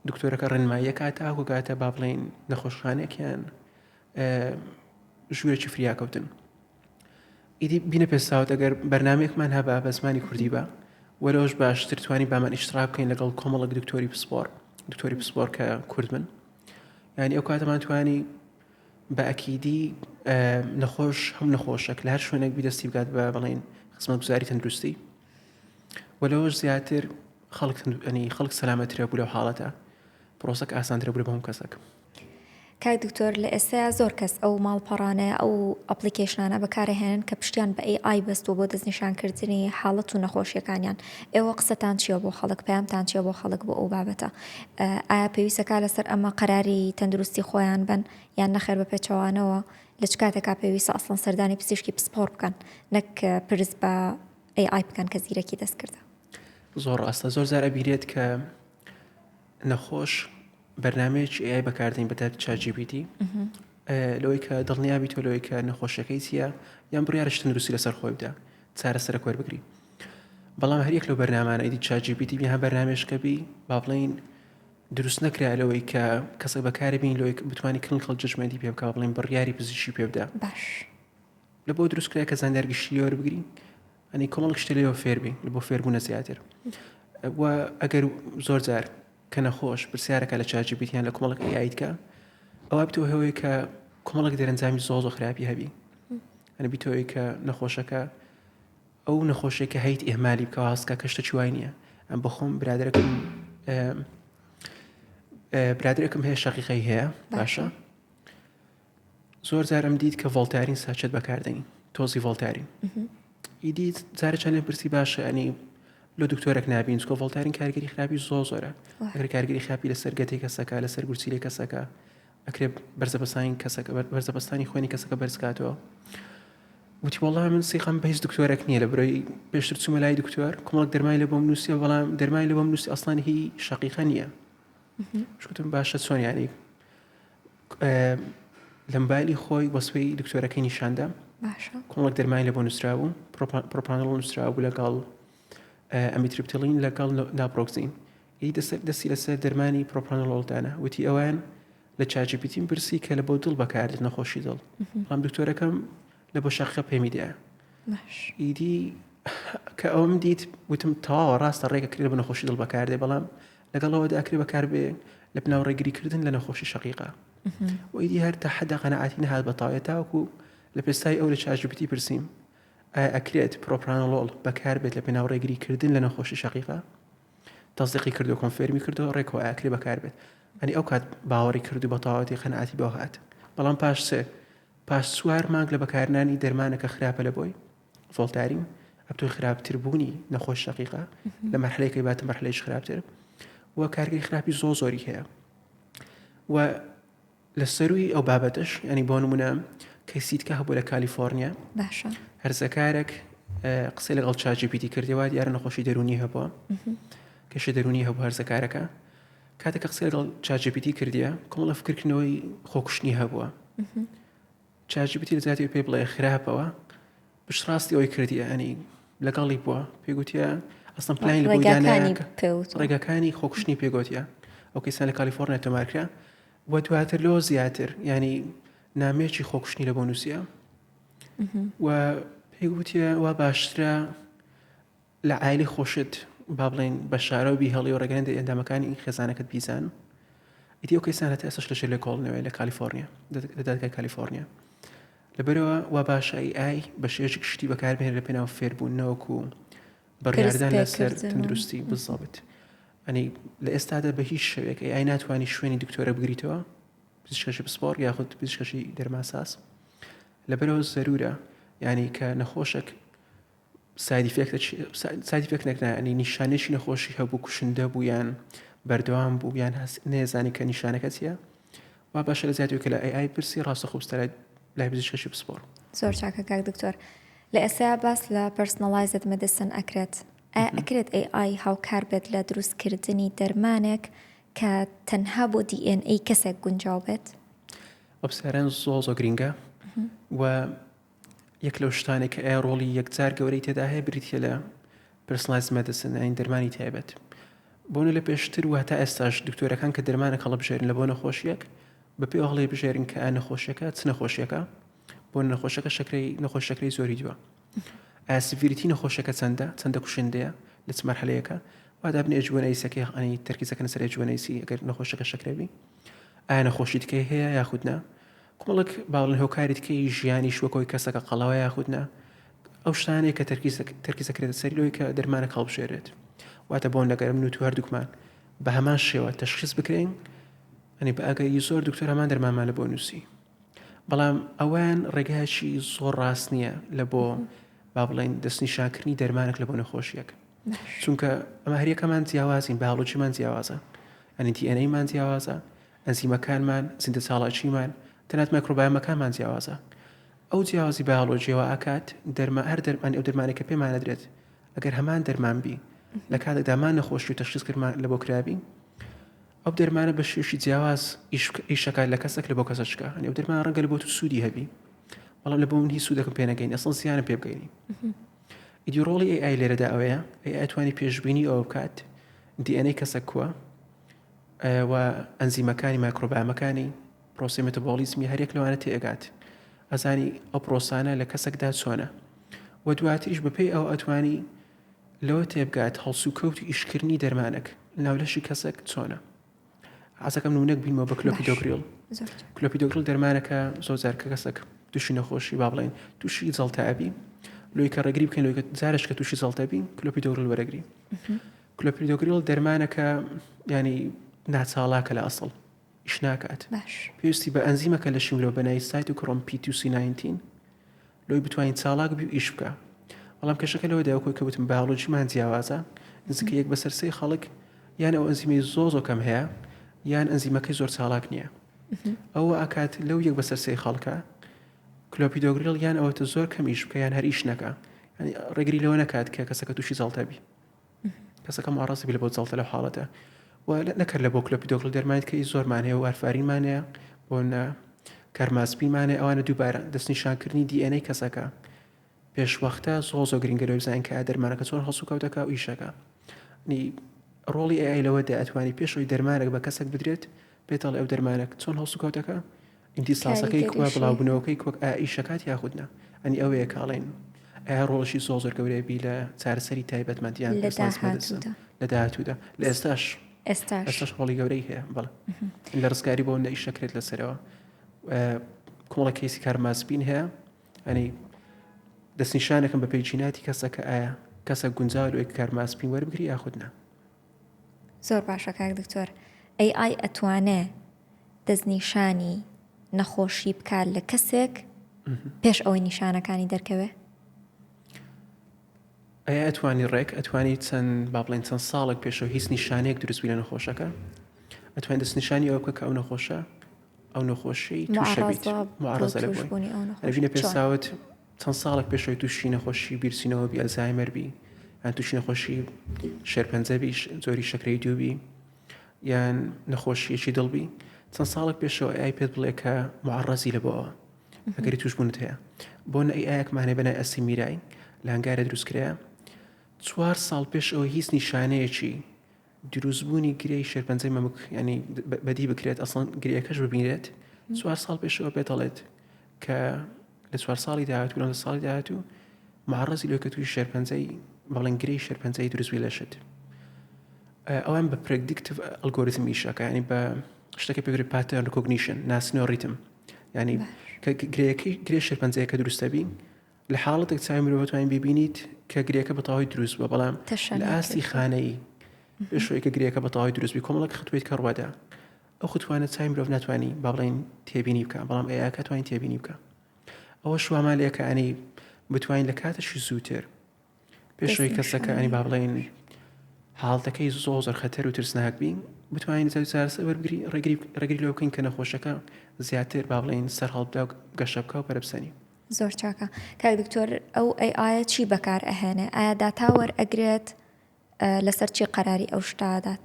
دکتۆرەکە ڕێنماییەکە تاکو گاتە با بڵێین نەخۆشخانێکیان ژوورێکی فریاکەوتن ئیدی بینە پێساوت ئەگەر بەرنمەیەکمان هەبا بە زمانی کوردی بە وەرەوەش باشتر توانی بامان ئیشترا بکەین لەگەڵ کۆمەڵک دکتۆری پسپۆر دکتۆری پسپۆر کە کورد بن یعنی ئەو کاتەمان توانی بە ئەکیدی نەخۆش هەم نەخۆشەک لە هەر شوێنێک بیدەستی بگات بە بڵین خزمەتگوزاری تەندروستی و لەوەش زیاتر خەڵک ئەنی خەڵک سەلامەترە بوو لەو حاڵەتە پرۆسەکە ئاسانترە بوو بۆ هەموو کەسێک. کاک دکتۆر لە ئێستایا زۆر کەس ئەو ماڵپەڕانە ئەو application انە بەکارەهێنن کە پشتیان بە AI بەستووە بۆ دەستنیشانکردنی حاڵەت و نەخۆشیەکانیان ئێوە قسەتان چییە بۆ خەڵک پەیامتان چییە بۆ خەڵک بۆ ئەو بابەتە ئایا پێویستەکە لەسەر ئەمە قەراری تەندروستی خۆیان بن یان نەخێر بە پێچەوانەوە لە چ کاتێکا پێویستە ئەسڵەن سەردانی پزیشکی پسپۆڕ بکەن نەک پرس بە AI بکەن کە زیرەکی دەستکردە. زۆر ڕاستە زۆر جار ئەبیرێت کە نەخۆش بەرنمەیەکی AI بەکاردێن بە تایبەت ChatGPT لەوەی کە دڵنیا بیت و لەوەی کە نەخۆشیەکەی چییە یان بڕیارش تەندروستی لەسەر خۆی بدە چارەسەرە وەربگری بەڵام هەریەک لەو بەرنامانە ئیدی ChatGPT بی هەم بەرنامێشکە بی با بڵین دروست نەکرا لەوەی کە کەسێک بەکاری بین لەوەی بتوانانی clinical judgment ی پێ بکە بڵێن بڕیاری پزیشکی پێ بدە باش لە بۆ دروست کرا کە زانیار گشتی لێ وەربگری ئەنی کۆمەڵک شتە لێەوە فێربی لە بۆ فێربوونە زیاتر و ئەگەر زۆر جار کە نەخۆش پرسیارەکە لە ChatGPT یان لە کۆمەڵک AI کە ئەوە بتەوە هەوەی کە کۆمەڵک دەرەنجامی زۆ زۆ خراپی هەبی ئەنی بیتەوەی کە نەخۆشەکە ئەو نەخۆشیە کە هەیت ئێمالی بکەوە هەستکە کە شتە چوای نییە ئەم بەخۆم برادەرەکەم برادێکم هەیە شەقیقەی هەیە باشە زۆر جارم دیت کە Voltaren sachet بەکاردێنی تۆزی Voltaren ئیدی جارە چەندێ پرسی باشە ئەنی لە دکتۆرێک نابین چکۆ Voltaren کارگەری خراپی زۆ زۆرە ئەگەر کارگەری خراپی لەسەر گەتی کەسەکە لەسەر گورچیلەی کەسەکە ئەکرێ بەرزەبەسانی کەسەکە بەرزەبەستانی خوێنی کەسەکە بەرزکاتەوە وتی وەڵا من سیقەم بە هیچ دکتۆرێک نییە لە برۆی پێشتر چوومە لای دکتۆر کۆمەڵک دەرمای لە بۆم نووسیە بەڵام دەرمای لە بۆم نووسی ئەسڵان هی شەقیقە نییە شوتم باشە چۆن یانی لە مبایلی خۆی وەسفی دکتۆرەکەی نیشاندا کۆمەڵک دەرمانی لە بۆ نووسرا بوو propranolol نووسرا بوو لەگەڵ amitriptyline لەگەڵ naproxen ئی دەستی لەسەر دەرمانی propranolol دانا وتی ئەویان لە ChatGPT م پرسی کە لە بۆ دڵ بەکاردێت نەخۆشی دڵ بەڵام دکتۆرەکەم لە بۆ شەقیقە پێمی دایە ئیدی کە ئەوم دیت وتم تەواوە ڕاستە ڕێگە کرێ بە نەخۆشی دڵ بەکاردێ بەڵام لەگەڵەوە داکرێ بەکاربێ لە پناو ڕێگریکردن لە نەخۆشی شەقیقە و ئیدی هەر تا حەدا قەناعەتی نەهات بە تاوێ تاوەکو لە پێستای ئەو لە ChatGPT پرسیم ئایا ئەکرێت propranolol بەکاربێت لە پێناو ڕێگریکردن لە نەخۆشی شەقیقە تەسدیقی کردو confirm ی کردو ڕێکەوە ئاکرێ بەکاربێت ئەنی ئەو کات باوەڕی کردو بە تەواوەتی قەناعەتی بەوە هات بەڵام پاش سێ پاش چوار مانگ لە بەکارنانی دەرمانەکە خراپە لە بۆی Voltaren ئەبتۆی خراپتر بوونی نەخۆش شەقیقە لە مەرحلەیەکەی باتە مەرحلەیش خراپتر و کارگەری خراپی زۆ زۆری هەیە و لە سەروی ئەو بابەتەش ینی بۆ نمونە کەسیتکە هەبوو لە کالیفۆرنیا باشە هەرزەکارێک قسەی لەگەڵ ChatGPT کردی وا دیارە نەخۆشی دەرونی هەبووە کەشی دەرونی هەبوو هەرزەکارەکە کاتێک کە قسەی لەگەڵ ChatGPT کردیە کۆمەڵە فکرکردنەوەی خۆکوشتنی هەبووە ChatGPT لە جیاتی پێی بڵێ خراپەوە پشتڕاستی ئەوەی کردیە ئەنی لەگەڵی بووە پێی گوتیە. ئەسڵەن پلانی لە بۆی ڕێگاکانی دانایە کە پێوتوە. ڕێگاکانی خۆکوشتنی پێ گۆتیە. ئەو کەیسانە لە کالیفۆرنیا تۆمار کرا و دواتر لەوە زیاتر یانی نامەیەکی خۆکوشتنی لە بۆ نووسیە و پێی گوتیە وا باشترە لە عایلەی خۆشت با بڵێین بە شارەوە بیهێڵی و ڕێگە نەدەی ئەندامەکانی خێزانەکەت بیزانن. ئیدی ئەو کەیسانە تا ئێستاش لەژێر لێکۆڵینەوەیە لە کالیفۆرنیا، لە دادگای کالیفۆرنیا. لەبەرئەوە وا باشە AI بە شێوەیەکی گشتی بەکاربهێنرێت لە پێناو فێربوون نەوەکو بڕیاردان لەسەر تەندروستی بالضبط. ئەنی لە ئێستادا بە هیچ شێوەیەک AI ناتوانانی شوێنی دکتۆرە بگریتەوە پزیشکەشی پسپۆڕ یاخود پزیشکەشی دەرمانساز لەبەرەوە زەرورە یعنی کە نەخۆشێک side effect side effect نەک نا یانی نیشانەیەکی نەخۆشی هەبوو کوشندە بوو یان بەردەوام بوو یان هەست نێزانی کە نیشانەکە چییە وا باشە لە زیاتر کە لە AI پرسی ڕاستەخۆ بستە لای پزیشکەشی پسپۆڕ. زۆر چاکە کاک دکتۆر لە ئێستا باس لە personalized medicine ئەکرێت ئایا ئەکرێت AI هاوکار بێت لە دروستکردنی دەرمانێک کە تەنها بۆ DNA کەسێک گونجاو بێت؟ ئەو پرسیارە زۆر زۆر گرینگە و یەک لەو شتانەی کە ئەیا ڕۆڵی یەکجار گەورەی تێدا هەیە بریتیە لە personalized medicine یانی دەرمانی تایبەت بۆنە لە پێشتر و هەتا ئێستاش دکتۆرەکان کە دەرمانێک هەڵبژێرن لە بۆ نەخۆشیەک بە پێ هەڵی بژێرن کە نەخۆشیەکە چ نەخۆشیەکە بۆ نەخۆشەکە شەکرەی نەخۆش شەکرەی زۆری دووە ئایا severity نەخۆشەکە چەندە چەندە کوشندەیە لە چ مەرحەلەیەکە وا دابنێ H1A سەکەی ئەنی تەرکیزەکەن سەر H1A ئەگەر نەخۆشەکە شەکرەبی ئایا نەخۆشی دیکەی هەیە یاخود نا کۆمەڵێک باڵن هۆکاری دیکەی ژیانیش وەک ئەوەی کەسەکە قەڵەوە یاخود نا ئەو شتانەیە کە تەرکیز تەرکیز دەکرێتە سەری لەوەی کە دەرمانەکە هەڵبژێرێت واتە بۆن لەگەر من و تو هەردووکمان بە هەمان شێوە تەشخیص بکرێن ئەنی بە ئەگەری زۆر دکتۆر هەمان دەرمانمان لە بۆ نووسی بەڵام ئەویان ڕێگایکی زۆر ڕاست نییە لە بۆ با بڵێن دەستنیشانکردنی دەرمانێک لە بۆ نەخۆشیەک چونکە ئەمە هەریەکەمان جیاوازین بایۆلۆجیمان جیاوازە ئەنی DNA مان جیاوازە ئەنزیمەکانمان، زیندەچاڵاکیمان، تەنانەت مایکرۆبایۆمەکانمان جیاوازە. ئەو جیاوازی بایۆلۆجیە وا ئەکات دەرما هەر دەرمانی ئەو دەرمانەی کە پێمان ئەدرێت ئەگەر هەمان دەرمان بی لە کاتێکدا هەمان نەخۆشی و تەشخیص کردمان لە بۆ کرابی ئەو دەرمانە بە شێوەیەکی جیاواز ئیشەکات لە کەسێک لە بۆ کەسەچکە هەنی ئەو دەرمانە ڕەنگە لە بۆ تو سوودی هەبی بەڵام لە بۆ من هیچ سوودێکم پێ نەگەین ئەسڵ زیانم پێ بگەینی ئیدی ڕۆڵی AI لێرەدا ئەوەیە AI توانی پێشبینی ئەوە بکات DNA کەسەک کووە و ئەنزیمەکانی مایکرۆبایۆمەکانی پرۆسەی مێتابۆلیزمی هەریەک لەوانە تێئەگات ئەزانی ئەو پرۆسانە لە کەسێکدا چۆنە و دواتریش بەپێی ئەو ئەتوانی لەوە تێبگات هەڵسوکەوت و ئیشکردنی دەرمانێک ناو لەشی کەسێک چۆنە حەزەکەم نمونەک بینمەوە بە کلۆپیدۆگریل کلۆپیدۆگریل دەرمانەکە زۆر جار کە کەسێک تووشی نەخۆشی با بڵێن تووشی جەڵتە ئەبی لۆی کە ڕێگری بکەین لۆی کە جارش کە تووشی جەڵتە بی کلۆپیدۆگریل وەرەگری کلۆپیدۆگریل دەرمانەکە ینی ناچاڵاکە لە ئەسڵ ئیش ناکات پێویستی بە ئەنزیمەکە لە شیملۆ بەنای cytochrome P2C19 لۆی بتوانین چاڵاک بی و ئیش بکە بەڵام کێشەکە لەوە داوکۆی کە وتم بایۆلۆجیمان جیاوازە نزیکە یەک بەسەر سێ خەڵک یان ئەو ئەنزیمەی زۆ زۆ کەم هەیە یان ئەنزیمەکەی زۆر چاڵاک نییە ئەوە ئاکات لەو یەک بەسەر سێ خەڵکە کلۆپیدۆگریل یان ئەوەتە زۆر کەم ئیش بکە یان هەر ئیش نەکە ڕێگری لەوە نەکات کە کەسەکە تووشی جەڵتە بی کەسەکە معڕەزی بی لە بۆ جەڵتە لەو حاڵەتە و نەکرد لە بۆ کلۆپیدۆگریل دەرمانیت کە زۆرمان هەیە وارفارینمان هەیە بۆ نە کارمازپینمان هەیە ئەوانە دووبارە دەستنیشانکردنی DNA کەسەکە پێشوەختە زۆر زۆر گرنگە لەوەی بزانین کە دەرمانەکە چۆن هەڵسوکەوت دەکا و ئیشەکە نی ڕۆڵی AI لەوەدا ئەتوانی پێشەوەی دەرمانێک بە کەسێک بدرێت پێتەڵێ ئەو دەرمانێک چۆن هەڵسوکەوت دەکا ئیمتیساسەکەی کوا بڵاوبوونەوەکەی کوەک ئایا ئیشەکات یاخود نا ئەنی ئەوەیە کاڵێن ئایا ڕۆڵشی زۆر زۆر گەورەیە بی لە چارەسەری تایبەتمەندیان لە داهاتوودا لە داهاتوودا لە ئێستاش ئێستاش ئێستاش ڕۆڵی گەورەی هەیە بەڵێ لە ڕزگاری بۆ نە ئیشەکرێت لەسەرەوە کۆمەڵە کەیسی کارمازپین هەیە ئەنی دەستنیشانەکەم بە پێی جیناتی کەسەکە ئایا کەسە گونجاو لەوەی کارمازپین وەربگری یاخود نا زۆر باشە کاک دکتۆر AI ئەتوانێ دەستنیشانی نەخۆشی بکات لە کەسێک پێش ئەوەی نیشانەکانی دەرکەوێ؟ ئەیا ئەتوانی ڕێک ئەتوانی چەند با بڵێن چەند ساڵێک پێشەوە هیچ نیشانەیەک دروست بی لە نەخۆشەکە ئەتوانین دەستنیشانی ئەوە بکە کە ئەو نەخۆشە ئەو نەخۆشی تووشە بیت معرضە لە بوونی ئەبینە پێساوت چەند ساڵێک پێشەوەی تووشی نەخۆشی بیرچینەوە بی ئەلزایمەر بی یان تووشی نەخۆشی شێرپەنجە بی جۆری شەکرەی دوو بی یان نەخۆشیەکی دڵ بی چەند ساڵێک پێشەوە AI پێت بڵێ کە معڕەزی لە بۆەوە ئەگەری تووشبوونت هەیە بۆ نە AI یەکمان هەیە بەنای ئەسیمیرای لە هەنگارە دروستکرایە. چوار ساڵ پێش ئەوەی هیچ نیشانەیەکی دروستبوونی گرێی شێرپەنجەی مەمک ینی بەدی بکرێت ئەسڵەن گرێیەکەش ببینرێت چوار ساڵ پێشەوە پێت دەڵێت کە لە چوار ساڵی داهاتوو لە ساڵی داهاتوو معڕزی لۆ کە تووشی شێرپەنجەی بەڵێن گرێی شێرپەنجەی دروستبووی لەشت ئەوان بە predictive algorithm ئیشەکە ینی بە شتەکە پێ pattern recognition ناسنەوە ریتم ینی کە گرێیەکەی گرێ شێرپەنجەیەکە دروستەبی لە حاڵەتێک چاوی مرۆڤ توانین ببینیت کە گرێکە بە تەواوی دروست بووە بەڵام لە ئاستی خانەیی پێش ئەوەی کە گرێکە بە تەواوی دروست بی کۆمەڵێک خطوەیت کە ڕوەدا ئەو خطوانە چاوی مرۆڤ ناتوانانی با بڵێین تێبینی بکە بەڵام AI کە توانین تێبینی بکە ئەوە شوامان لێکە ئەنی بتوانین لە کاتێکی زووتر پێش ئەوەی کەسەکە ئەنی با بڵێین حاڵەتەکەی زۆر زۆر خەتەر و ترسناک بی بتوانین چارەسەر وەربگری ڕێگری ڕێگری لەوە بکەین کە نەخۆشەکە زیاتر با بڵێین سەر هەڵبدا و گەشە بکا و پەرە بسەنی. زۆر چاکە کاک دکتۆر ئەو AI ە چی بەکار ئەهێنێ ئایا داتا وەرئەگرێت لەسەر چی قەراری ئەو شتە ئەدات؟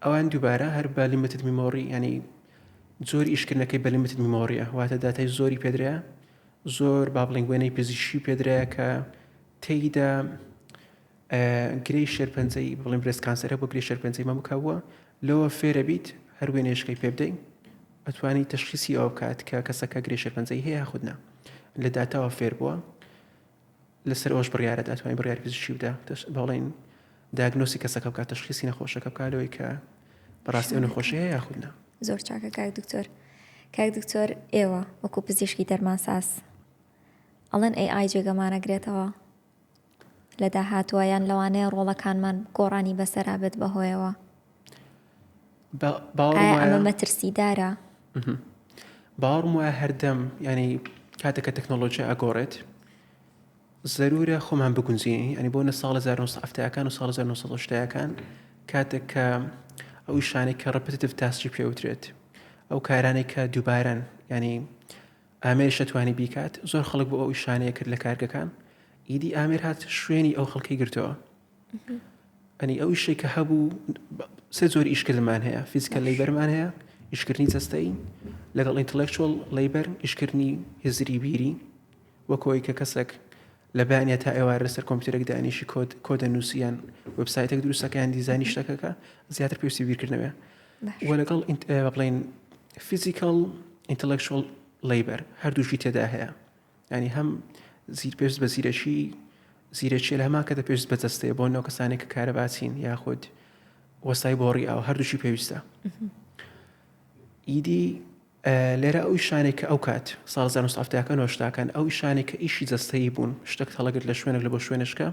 ئەوان دووبارە هەر بە limited memory یانی جۆری ئیشکردنەکەی بە limited memory ە واتە داتای زۆری پێدرایە زۆر با بڵێین وێنەی پزیشکی پێدرایە کە تێیدا گرێی شێرپەنجەی بڵێن breast cancer ە بۆ گرێی شێرپەنجەی مەمک هەبووە لەوە فێرە بیت هەر وێنەیەشکەی پێ بدەیت ئەتوانی تەشخیسی ئەوە بکات کە کەسەکە گرێ شێرپەنجەی هەیە یاخود نا لە داتاوە فێر بووە لەسەر ئەوش بڕیارە دەتوانین بڕیاری پزیشکی بدا بەڵێن diagnose ی کەسەکە بکات تەشخیسی نەخۆشەکە بکات لەوەی کە بەڕاستی ئەو نەخۆشی هەیە یاخود نا. زۆر چاکە کاک دکتۆر. کاک دکتۆر ئێوە وەکو پزیشکی دەرمانساز ئەڵێن AI جێگەمان ئەگرێتەوە لە داهاتووە یان لەوانەیە ڕۆڵەکانمان گۆڕانی بەسەرا بێت بەهۆیەوە؟ ئایا ئەمە مەترسیدارە؟ باوەڕم وایە هەردەم ینی کاتێک کە تەکنۆلۆژیا ئەگۆڕێت زەرورە خۆمان بگونجێنین یانی بۆ نە ساڵ 1970ەکان و ساڵ 1970ەکان کاتێک کە ئەو ئیشانەی کە repetitive task ی پێوترێت ئەو کارانەی کە دووبارەن ینی ئامێریش ئەتوانی بیکات زۆر خەڵک بۆ ئەو ئیشانەیە کرد لە کارگەکان ئیدی ئامێر هات شوێنی ئەو خەڵکی گرتەوە ئەنی ئەو ئیشەی کە هەبوو سێ زۆر ئیشکردمان هەیە physical labor مان هەیە ئیشکردنی جەستەی لەگەڵ intellectual labor ئیشکردنی هزری بیری وەک ئەوەی کە کەسێک لە بەیانیا تا ئێوارە لەسەر کۆمپیوتەرێک دانیشی کۆد کۆدە نووسی یان وێبسایتێک دروستەکە یان دیزانی شتەکەکە زیاتر پێویستی بیرکردنەوەیە و لەگەڵ بە بڵێین physical intellectual labor هەردووشی تێدا هەیە ینی هەم زیر پێویست بە زیرەکی زیرەکیە لە هەمان کەتە پێویست بە جەستەیە بۆ نەوە کەسانێک کە کارەباچین یاخود وەستای بۆڕی ئاو هەردووشی پێویستە ئیدی لێرە ئەو ئیشانەی کە ئەو کات، ساڵ 1970ەکان و هەشتاکان، ئەو ئیشانەی کە ئیشی جەستەیی بوون، شتەکت هەڵەگرت لە شوێنێک لە بۆ شوێنێشکە،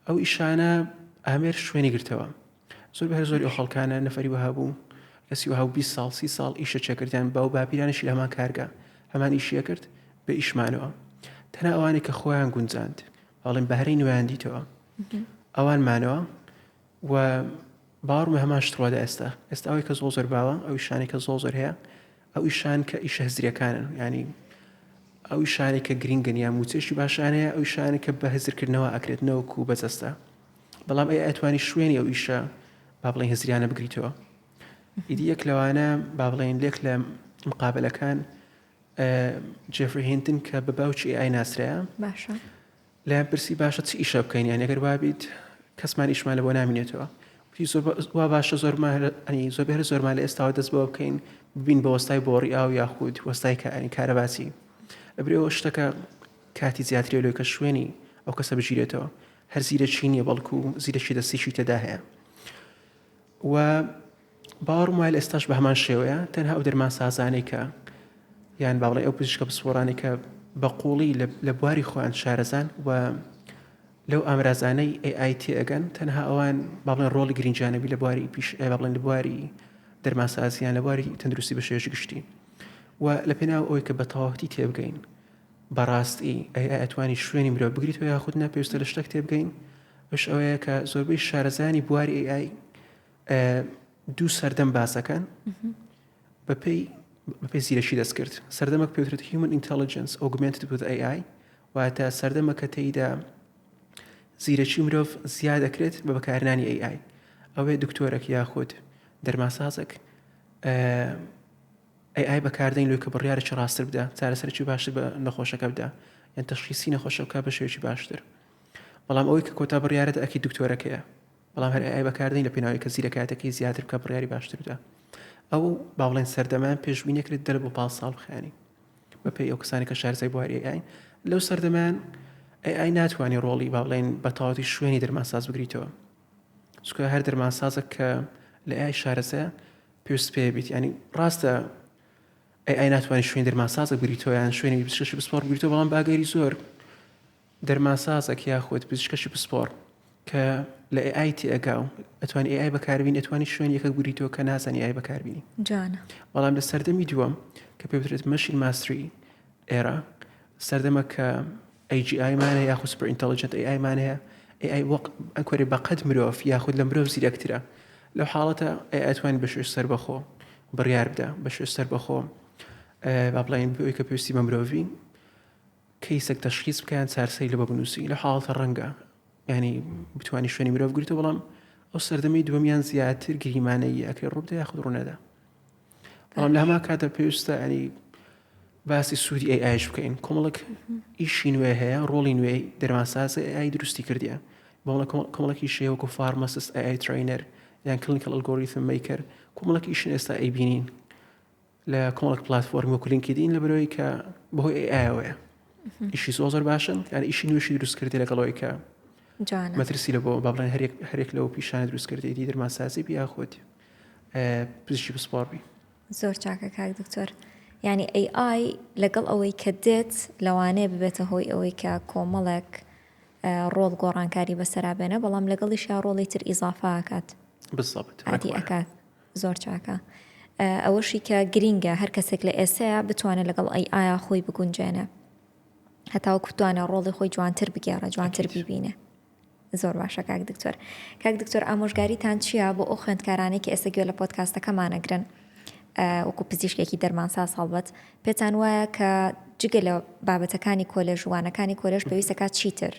ئەو ئیشانە ئامێر شوێنی گرتەوە. زۆر بە هەر زۆری ئەو خەڵکانە نەفەری وەها بوو، کەسی وەها بوو 20 ساڵ، 30 ساڵ ئیشە چێکردیان، باو باپیرانیشی لە هەمان کارگە هەمان ئیشی ئەکرد، بێ ئیش مانەوە. تەنها ئەوانەی کە خۆیان گونجاند، بەڵێن بەهرەی نوێیان دیتەوە، ئەوان مانەوە و باوەڕم هەمان شت ڕوەدا ئێستا ئێستا ئەوەی کە زۆر زۆر باوە ئەو ئیشانەی کە زۆر زۆر هەیە ئەو ئیشان کە ئیشە هزریەکانن ینی ئەو ئیشانەی کە گرنگن یان موچەشی باشان هەیە ئەو ئیشانە کە بە هزرکردنەوە ئەکرێت نەوەکو بە جەستە بەڵام ئەی ئەتوانی شوێنی ئەو ئیشە با بڵێن هزریانە بگریتەوە ئیدی یەک لەوانە با بڵێن لێک لە مقابلەکان جێفری هینتن کە بە باوکی AI ناسرایە باشە لێیان پرسی باشە چ ئیشە بکەین یانی ئەگەر وابیت کەسمان ئیشمان لە بۆ نامینێتەوە وتی زۆر وا باشە زۆرمان ئەنی زۆر بێر زۆرمان لە ئێستاوە دەست بەوە بکەین ببین بە وەستای بۆڕی ئاو یاخود وەستای کاری کارەباسی لەبرەوە شتەکە کاتی زیاتری لۆی کە شوێنی ئەو کەسە بگیرێتەوە هەر زیرەکی نییە بەڵکو زیرەکی دەستیشی تێدا هەیە و باوەڕم وایە لە ئێستاش بە هەمان شێوەیە، تەنها ئەو دەرمانسازانەی کە یان با بڵێین ئەو پزیشکە پسپۆڕانەی کە بە قووڵی لە بواری خۆیان شارەزان و لەو ئامرازانەی AI تێئەگەن تەنها ئەوان با بڵێن ڕۆڵی گرنگیان هەبی لە بواری پیش با بڵێن لە بواری دەرمانسازی یان لە بواری تەندروستی بە شێوەیەکی گشتی و لە پێناو ئەوەی کە بە تەواوەتی تێبگەین بەڕاستی AI ئەتوانی شوێنی مرۆڤ بگریتەوە یاخود نا پێویستە لە شتێک تێبگەین ئەوش ئەوەیە کە زۆربەی شارەزایانی بواری AI دوو سەردەم باسەکەن بەپێی بەپێی زیرەکی دەستکرد سەردەمەک پێوترێت Human Intelligence Augmented with AI واتە سەردەمە کە تێیدا زیرەکی مرۆڤ زیاد دەکرێت بە بەکارهێنانی AI ئەوەیە دکتۆرەک یاخود دەرماسازێک AI بەکاردێن لۆی کە بڕیارێکی ڕاستتر بدا چارەسەرێکی باشتر بە نەخۆشەکە بدا یان تەشخیسی نەخۆشەکە بە شێوەیەکی باشتر. بەڵام ئەوەی کە کۆتا بڕیارەت ئەکی دکتۆرەکەیە بەڵام هەر AI بەکاردێنی لە پێناوی کە زیرەکایەتەکەی زیاتر بکە بڕیاری باشتر بدە ئەو با بڵێن سەردەمان پێشبینی کرد دە بۆ 5 ساڵ بخایەنی بەپێی ئەو کەسانی کە شارەزای بواری AI لەو سەردەمان AI ناتوانانی ڕۆڵی با بڵێن بە تەواوەتی شوێنی دەرمانساز بگریتەوە چونکە هەر دەرمانسازە کە لە AI شارەزایە پێویست پێ بیت ینی ڕاستە AI ناتوانانی شوێن دەرمانسازە بگریتەوە یان شوێنی پزیشکی پسپۆڕ بگریتەوە بەڵام باگەری زۆر دەرمانسازەک یاخود پزیشکەکی پسپۆڕ کە لە AI تێئەگا و ئەتوانی AI بەکاربینی ئەتوانی شوێن یەکەک بگریتەوە کە نازانی AI بەکاربینی جوانە. بەڵام لە سەردەمی دووەم کە پێ بترێت machine mastery era سەردەمە کە AGI مان هەیە یاخود super intelligent AI مان هەیە AI وەک ئەکوەرێ بەقەد مرۆڤ یاخود لە مرۆڤ زیرەکترە لەو حاڵەتە AI ئەتوانی بە شێوەی سەربەخۆ بڕیار بدە بە شێوەی سەربەخۆ با بڵێین بۆی کە پێویستی بە مرۆڤی کەیسێک تەشخیس بکە یان چارەسەری لە بۆ بنووسی لە حاڵەتە ڕەنگە ینی بتوانانی شوێنی مرۆڤ گرتەوە بەڵام ئەو سەردەمی دووەمیان زیاتر گریمانەیی ئەکرێ ڕووبدە یاخود ڕوونەدا بەڵام لە هەمان کاتە پێویستە ینی باسی سوودی AI ش بکەین کۆمەڵک ئیشی نوێ هەیە ڕۆڵی نوێی دەرمانساز AI دروستی کردیە بەڵە کۆمەڵێکی شێ وەکو pharmacist AI trainer یان clinical algorithm maker کۆمەڵێک ئیشن ئێستا ئەیبینین لە کۆمەڵێک پلاتفۆرمی وەکو LinkedIn لە بەرەوەی کە بەهۆی AI ەوەیە ئیشی زۆر زۆر باشن یان ئیشی نوێشی دروست کردی لەگەڵەوەی کە مەترسی لە بۆ با بڵێن هەرێک هەرێک لەو پیشانە دروست کردی دی دەرمانسازی بی یاخود پزیشکی پسپۆڕ بی زۆر چاکە کاک دکتۆر یعنی AI لەگەڵ ئەوەی کە دێت لەوانەیە ببێتە هۆی ئەوەی کە کۆمەڵێک ڕۆڵ گۆڕانکاری بەسەرا بێنە بەڵام لەگەڵیشیا ڕۆڵی تر ئیزافە ئەکات بالضبط عادی ئەکات زۆر چاکە ئەوەشی کە گرینگە هەر کەسێک لە ئێسەیە بتوانێت لەگەڵ AI ئایا خۆی بگونجێنێ هەتاوەکو بتوانێت ڕۆڵی خۆی جوانتر بگێڕە جوانتر بیبینێ زۆر باشە کاک دکتۆر کاک دکتۆر ئامۆژگاریتان چییە بۆ ئەو خوێندکارانەی کە ئێستا گوێ لە پۆدکاستەکەمانەگرن وەکو پزیشکێکی دەرمانساز هەڵبەت پێتان وایە کە جگە لە بابەتەکانی کۆلێژ وانەکانی کۆلێژ پێویستەکات چیتر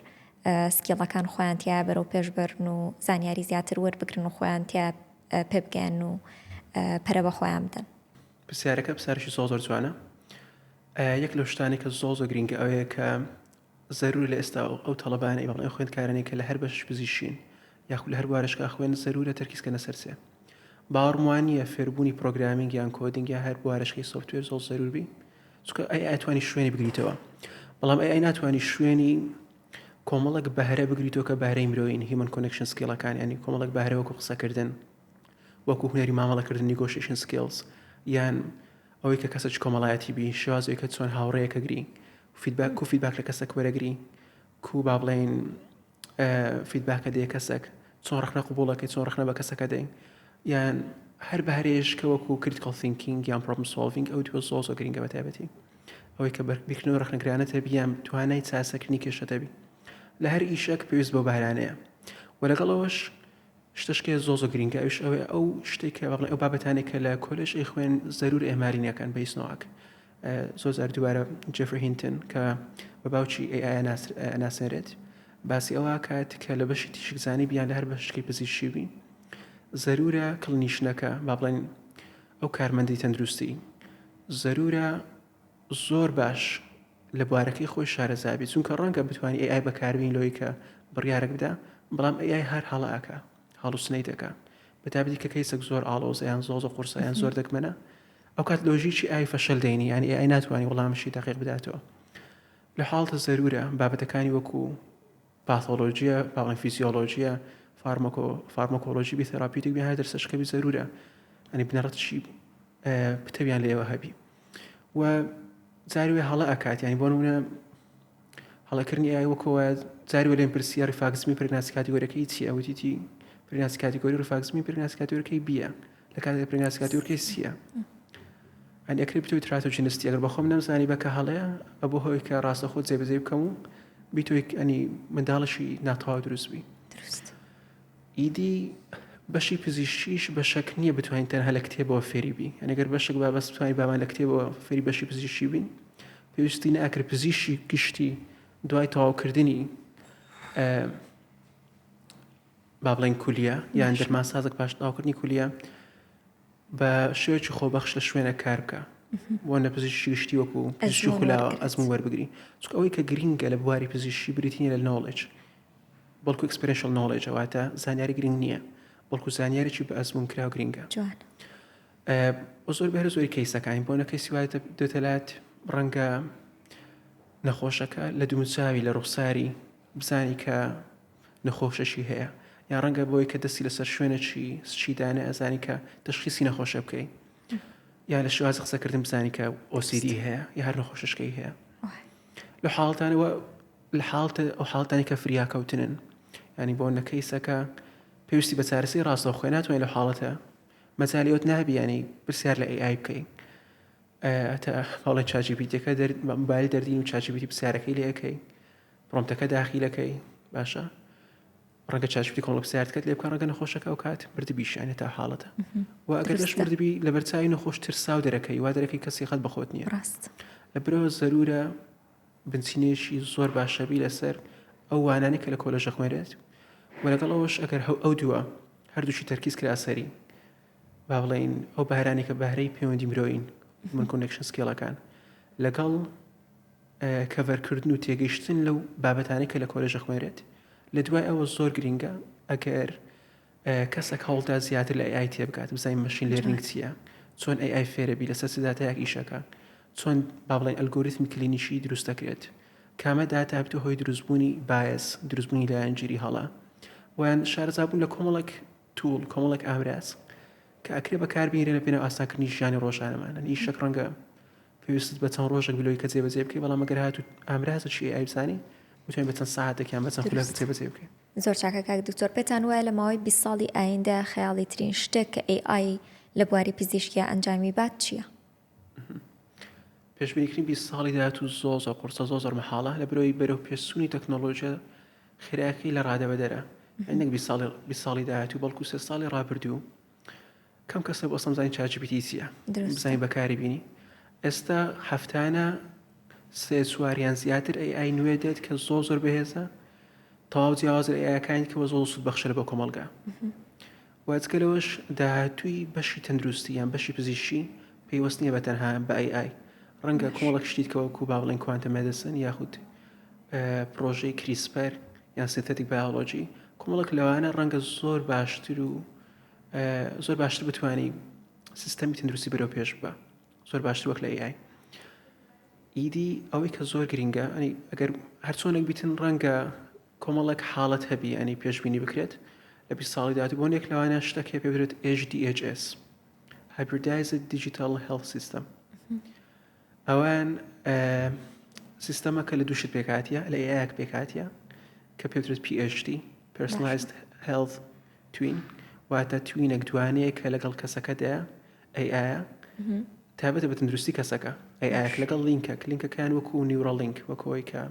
skill ەکان خۆیان تیا بەرەو پێش بەرن و زانیاری زیاتر وەربگرن و خۆیان تیا پێ بگەن و پەرە بە خۆیان بدەن؟ پرسیارەکە پرسیارێکی زۆر زۆر جوانە. یەک لەو شتانەی کە زۆر زۆر گرینگە ئەوەیە کە زەرورە لە ئێستا ئەو تەڵەبانەی بەڵێ ئەو خوێندکارانەی کە لە هەر بەشش پزیشکین یاخود لە هەر بوارێکا خوێن زەرورە تەرکیز کەنە سەر سێ باوەڕم وا نییە فێربوونی programming یان coding یا هەر بوارێکی software زۆر زەرور بی چونکە AI ئەتوانی شوێنی بگریتەوە بەڵام AI ناتوانانی شوێنی کۆمەڵک بەهرە بگریتەوە کە بەهرەی مرۆین human connection skill ەکان ینی کۆمەڵک بەهرە وەکو قسەکردن وەکو هونەری مامەڵەکردن negotiation skills یان ئەوەی کە کەسێکی کۆمەڵایەتی بی شێوازێک کە چۆن هاوڕێیەکە گری feedback کو feedback لە کەسەک وەرەگری کو با بڵێین feedback ە دێ کەسێک چۆن ڕخنە قوبوڵەکەی چۆن ڕخنە بە کەسەکە دەین یان هەر بەهرێش کە وەکو critical thinking یان problem solving ئەو دووە زۆر زۆر گرنگە بە تایبەتی ئەوەی کە بیرکردنەوە ڕخنەگرانە تەبی یان توانای چارەسەرکردنی کێشە تەبی لە هەر ئیشێک پێویست بەو بەهرانەیە و لەگەڵ ئەوەش شتەشکێ زۆ زۆر گرنگە ئەوش ئەوەیە ئەو شتێک کە بەڵێ ئەو بابەتانێک کە لە کۆلێژ ئەیخوێن زەرور ئێماری نەکەن بە هیچ نەوەک زۆر جار دووبارە جێفری هینتن کە بە باوکی AI ئەناسێنرێت باسی ئەوە کات کە لە بەشی تیشکزانی بیان لە هەر بەشکی پزیشکی بی زەرورە clinician ەکە با بڵێن ئەو کارمەندی تەندروستی زەرورە زۆر باش لە بوارەکەی خۆی شارەزابی چونکە ڕەنگە بتوانانی AI بەکاربین لەوەی کە بڕیارێک بدا بەڵام AI هەر هەڵە ئەکا hallucinate ئەکا بەتابەتی کە case ێک زۆر ئاڵۆزە یان زۆر زۆر قورسە یان زۆر دەگمەنە ئەو کات لۆژیکی AI فەشەل دێنی یانی AI ناتوانانی وەڵامشی دەقیق بداتەوە لە حاڵتە زەرورە بابەتەکانی وەکو پاتۆلۆژیە باڵێن فیزیۆلۆژیە pharmaco pharmacology بی therapeutic بی هەر دەرسەشکەبی زەرورە ئەنی بنەڕەتشی پتەویان لێوە هەبی و جاری هەڵە ئەکات یانی بۆ نمونە هەڵەکردنی AI وەکو وایە جاری وە لێم پرسیە rifaximin pregnancy category ەکەی چییە وتیتی pregnancy category rifaximin pregnancy category ەکەی B یە لە کاتێک pregnancy category ەکەی C یە ئەنی ئەکرێ بتوی teratogenicity ئەگەر بەخۆم نەمزانی بە کە هەڵەیە ئەبوو هۆی کە ڕاستەخۆ جێبەجێ بکەم و بیتۆی ئەنی منداڵشی ناتەواو دروست بی دروست ئیدی بەشی پزیشکیش بەشەک نییە بتوانین تەنها لە کتێبەوە فێری بی یانی گەر بەشێک با بەس بتوانین بامان لە کتێبەوە فێری بەشی پزیشکی بین پێویستی ناکرد پزیشکی گشتی دوای تەواوکردنی با بڵێن کولیە یان دەرمانسازێک پاش تەواوکردنی کولیە بە شێوەیەکی خۆبەخش لە شوێنە کار بکە بۆ نە پزیشکی گشتی وەکو پزیشکی خولاوە ئەزموون وەربگری چونکە ئەوەی کە گرینگە لە بواری پزیشکی بریتی نییە لە knowledge. بەڵکو experiential knowledge ە واتە زانیاری گرنگ نییە بەڵکو زانیارێکی بە ئەزموون کراو گرنگە. جوان. بۆ زۆر بەهرە زۆری کەیسەکانی بۆ نە کەیسی وایە دێتە لات ڕەنگە نەخۆشەکە لە دموچاوی لە ڕوخساری بزانی کە نەخۆشەشی هەیە یا ڕەنگە بۆی کە دەستی لەسەر شوێنێکی سچی دانێ ئەزانی کە تەشخیسی نەخۆشە بکەی یا لە شێوازی قسەکردن بزانی کە OCD هەیە یا هەر نەخۆشەشکەی هەیە لە حاڵتانەوە لە حاڵتە ئەو حاڵتانی کە فریاکەوتنن ینی بۆ نەکەیسەکە پێویستی بە چارەسەری ڕاستەوخۆی ناتوانێت لە حاڵەتە مەجالی ئەوت نابی ینی پرسیار لە AI بکەی هەتا هەڵێ ChatGPT ەکە مۆبایل دەردین و ChatGPT پرسیارەکەی لێ ئەەکەی prompt ەکە داخیلەکەی باشە ڕەنگە ChatGPT کۆمەڵ پرسیارت لێ بکە ڕەنگە نەخۆشەکە ئەو کات مردبیشیانە تا حاڵەتە و ئەگەر دەش مردبی لەبەر چاوی نەخۆش ترساو دەرەکەی وا دەرەکەی کەسی قەت بەخۆت نییە ڕاست لە برەوە زەرورە بنچینەیەکی زۆر باشەبی لەسەر ئەو وانانەی کە لە کۆلێژ دەخوێنرێت و لەگەڵ ئەوەش ئەگەر ئەو دووە هەردووکی تەرکیز کرا سەری با بڵێین ئەو بەهرانەی کە بەهرەی پەیوەندی مرۆیین human connection skill ەکان لەگەڵ cover کردن و تێگەیشتن لەو بابەتانەی کە لە کۆلێژ دەخوێنرێت لە دوای ئەوە زۆر گرینگە ئەگەر کەسێک هەوڵدا زیاتر لە AI تێبگات بزانین machine learning چییە چۆن AI فێرەبی لەسەر چ داتایەک ئیشەکە چۆن با بڵێن ئەلگۆریتمی کلینیکی دروست دەکرێت کامە داتا بتە هۆی دروستبوونی bias دروستبوونی لایەنگیری هەڵە ویان شارەزابوون لە کۆمەڵێک tool کۆمەڵێک ئامراز کە ئەکرێ بەکاربینرێن لە پێناو ئاسانکردنی ژیانی ڕۆژانەمان ئیشەک ڕەنگە پێویستت بە چەند ڕۆژێک بلۆی کە جێبەجێ بکەی بەڵام ئەگەر هاتوو ئامرازێکی AI بزانی بتوانین بە چەند سەعاتێک یان بە چەند خولەک جێبەجێ بکەی. زۆر چاکە کاک دکتۆر پێتان وایە لە ماوەی 20 ساڵی ئایندە خەیاڵی ترین شتێک کە AI لە بواری پزیشکیا ئەنجامی بات چییە؟ پێشبینیکردنی 20 ساڵی داهاتوو زۆر زۆر قورسە زۆر زۆر مەحاڵە لە برۆی بەرەو پێشچوونی تەکنۆلۆژیا خێراکەی لە ڕادەبەدەرە نەک 20 ساڵی 20 ساڵی داهاتوو بەڵکو سێ ساڵی ڕابردوو کەم کەسە بۆ سەمزانی ChatGPT چییە بزانین بەکاری بینی ئێستا هەفتانە سێ چواریان زیاتر AI نوێ دێت کە زۆر زۆر بەهێزە تەواو جیاواز لە AI ەکانی کە زۆر سوود بەخشە بۆ کۆمەڵگا واجگە لەوەش داهاتووی بەشی تەندروستی یان بەشی پزیشکی پەیوەست نییە بە تەنها بە AI ڕەنگە کۆمەڵک شتیت کە وەکو با بڵێن quantum medicine یاخود پرۆژەی CRISPR یان synthetic biology کۆمەڵک لەوانە ڕەنگە زۆر باشتر و زۆر باشتر بتانی سیستەمی تەندروستی بەرەو پێش بە زۆر باشتر وەک لە AI ئیدی ئەوەی کە زۆر گرنگە ئەنی ئەگەر هەرچۆنێک بیتن ڕەنگە کۆمەڵێک حاڵەت هەبی ئەنی پێشبینی بکرێت لە 20 ساڵی داهاتوو بۆ نێک لەوانە شتێک هەیە پێ بدرێت HDHS Hybridized Digital Health System ئەوان سیستەمەکە لە دوو شت پێکهاتیە لە AI ەک پێکهاتیە کە پێوترێت PHT Personalized Health Twin واتە twin ێک دوانەیە کە لەگەڵ کەسەکەدایە AI ە تایبەتە بە تەندروستی کەسەکە AI ەک لەگەڵ لینکەک لینکەکان وەکو Neuralink وەکەوەی کە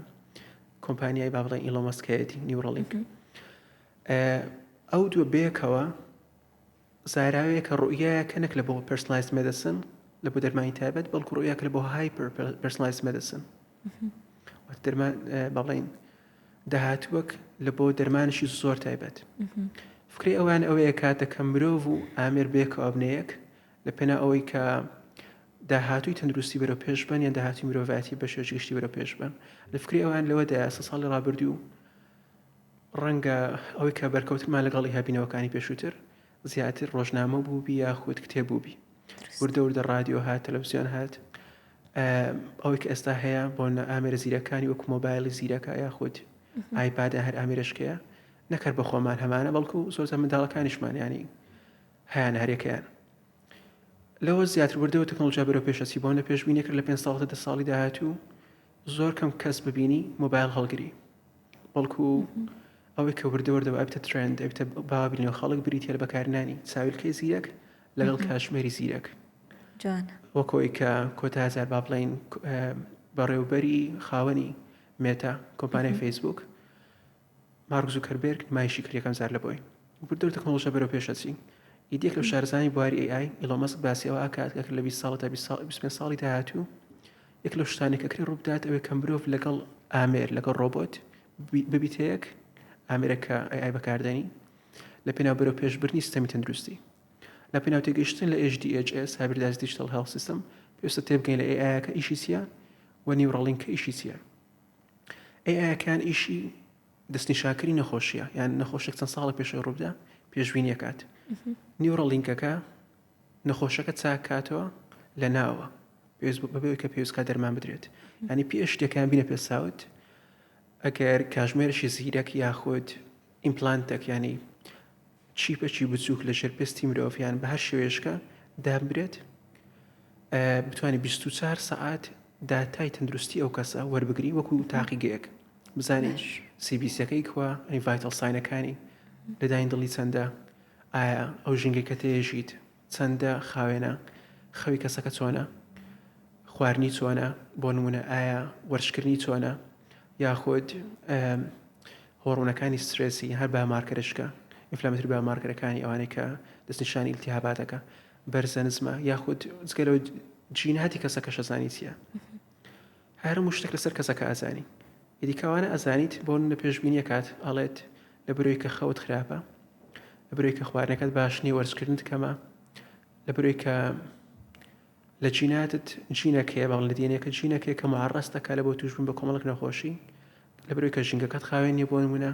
کۆمپانیای با بڵێن ئیلۆن مەسک هەیەتی Neuralink ئەو دووە بەیەکەوە زاراوەیەکە ڕوئیایەکە نەک لە بۆ personalized medicine لە بۆ دەرمانی تایبەت بەڵکو ڕوئیاکە لە بۆ hyper personalized medicine دەرمان با بڵێین داهاتووەک لە بۆ دەرمانشی زۆر تایبەت فکری ئەوان ئەوەیە کاتە کە مرۆڤ و ئامێر بێکەوە بنەیەک لە پێنا ئەوەی کە داهاتووی تەندروستی بەرەو پێش بن یان داهاتووی مرۆڤایەتی بە شێوەیەکی گشتی بەرەو پێش بن لە فکری ئەوان لەوەدایە سە ساڵی ڕابردوو ڕەنگە ئەوەی کە بەرکەوتنمان لەگەڵی هەبینەوەکانی پێشووتر زیاتر ڕۆژنامە بووبی یاخود کتێب بووبی وردە وردە ڕادیۆ هات تەلەڤزیۆن هات ئەوەی کە ئێستا هەیە بۆ ئامێرە زیرەکانی وەکو مۆبایلی زیرەکە یاخود iPad ە هەر ئامێرەشکەیە نەکەر بە خۆمان هەمانە بەڵکو زۆر زە منداڵەکانیشمان ینی هەیان هەرێکەیان لەوە زیاتر وردەوە تەکنۆلۆژیا بەرەو پێشەچی بۆ لە پێشبینی کرد لە پێ ساڵ تا دە ساڵی داهاتوو زۆر کەم کەس ببینی مۆبایل هەڵگری بەڵکو ئەوەی کە وردە وردە ئەبتە trend ئەبتە باوی نێو خەڵک بریتە لە بەکارنانی چاویلکەی زیرەک لەگەڵ کاتژمێری زیرەک وەکۆی کە کۆتا جار با بڵین بەڕێوبەری خاوەنی مێتا کۆمپانیای فەیسبوک مارک زوکەربێرگ نمایشی کرد یەکەم جار لە بۆی وردە تەکنۆلۆژیا بەرەو پێش ئەچی. ئیدی یەک لەو شارەزایانی بواری AI، ئیلۆن مەسک باسی ئەوە ئەکات کە لە 20 ساڵ تا 25 ساڵی داهاتوو یەک لەو شتانەی کە ئەکرێ ڕووبدات ئەوەیە کە مرۆڤ لەگەڵ ئامێر لەگەڵ ڕۆبۆت ببیتە یەک ئامێرێک کە AI بەکاردێنی لە پێناو بەرەو پێشبردنی سیستەمی تەندروستی لە پێناو تێگەیشتن لە HDHS Hybridized Digital Health System پێویستە تێبگەین لە AI کە ئیشی چییە و Neuralink کە ئیشی چییە AI ەکان ئیشی. دەستنیشانکردنی نەخۆشیە یان نەخۆشێک چەند ساڵە پێشەوە ڕووبدا پێشبینی ئەکات. نیورەڵینکەکە نەخۆشەکە چاک کاتەوە لە ناوە پێویست بەبێ کە پێویست کا دەرمان بدرێت ینی پێش شتێکیان بینە پێساوت ئەگەر کاژمێرشی زیرەک یاخود ئیمپلانتێک ینی چیپەکی بچووک لە ژێر پێستی مرۆڤ یان بە هەر شێوەیەشکە دابرێت بتوانانی 24 سەعات داتای تەندروستی ئەو کەسە وەربگری وەکو تاقیگەیەک بزانین CBC ەکەی کوا ئەی vital sign ەکانی لەداین دڵی چەندە ئایا ئەو ژینگەی کە تێژیت چەندە خاوێنە خەوی کەسەکە چۆنە خواردنی چۆنە بۆ نمونە ئایا وەرزشکردنی چۆنە یاخود هۆڕۆنەکانی سترێسی هەر biomarker ەشکە inflammatory biomarker ەکانی ئەوانەی کە دەستنیشانی ئیلتیهاباتەکە بەرزە نزمە یاخود جگە لەوە جیناتی کەسەکە شەزانی چییە هەر هەموو شتێک لەسەر کەسەکە ئەزانی ئیدی کەوانە ئەزانیت بۆ لە پێشبینیە کات ئەڵێت لە برۆی کە خەوت خراپە لە برۆی کە خواردنەکەت باش نییە وەرزشکردنت کەمە لە برۆی کە لە جیناتت جینێک هەیە بەڵام لە دینەکە جینێک هەیە کە معڕەز دەکات لە بۆ تووشبوون بە کۆمەڵک نەخۆشی لە برۆی کە ژینگەکەت خاوێن نییە بۆ نمونە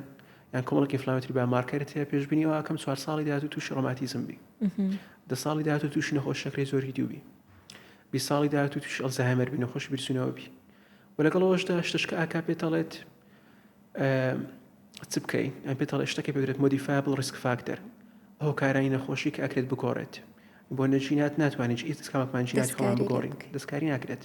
یان کۆمەڵک inflammatory biomarker ت هەیە پێشبینی ئەوە ئەکەم چوار ساڵی داهاتوو تووشی ڕۆماتیزم بی دە ساڵی داهاتوو تووشی نەخۆش شەکرەی زۆری دوو بی 20 ساڵی داهاتوو تووشی ئەلزەهایمەر بی نەخۆشی بیرچوونەوە بی و لەگەڵ ئەوەشدا شتەشکە ئاکا پێت ئەڵێت چ بکەی ئەم پێت ئەڵێ شتەکە پێ دەڵێت modifiable risk factor هۆکارانی نەخۆشی کە ئەکرێت بگۆڕێت بۆ نە جینات ناتوانێت هیچ کامێکمان جیناتی خۆمان دەستکاری بگۆڕین بکەی. دەستکاری ناکرێت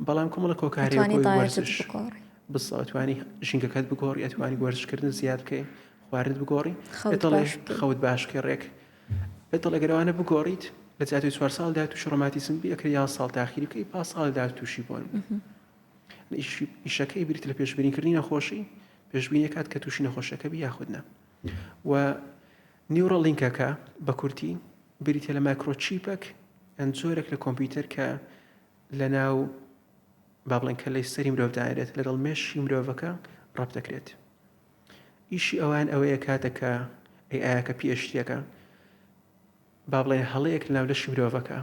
بەڵام کۆمەڵە کۆکاری ئەتوانی وەکو diet ت وەرزش بگۆڕی. بسە ئەتوانی ژینگەکەت بگۆڕی ئەتوانی وەرزشکردن زیاد بکەی خواردنت بگۆڕی خەوت پێتەڵێ باش بکەی. خەوت باش بکەی ڕێک پێتەڵێ گەر ئەوانە بگۆڕیت لە جیاتی چوار ساڵ دا تووشی ڕۆماتیزم بی ئەکرێ یان ساڵ تاخیری بکەی پا ساڵ دا تووشی بۆن ئیشەکەی بریت لە پێشبینیکردنی نەخۆشی پێشبینی کات کە تووشی نەخۆشیەکە بی یاخود نا و نیورەڵ لینکەکە بە کورتی بریتە لە microchip ێک یان جۆرێک لە کۆمپیوتەر کە لە ناو با بڵێن کە لە سەری مرۆڤ دانرێت لەگەڵ مێشکی مرۆڤەکە ڕەب دەکرێت ئیشی ئەوان ئەوەیە کاتە کە AI ەکە PhD ەکە با بڵێن هەڵەیەک لەناو لەشی مرۆڤەکە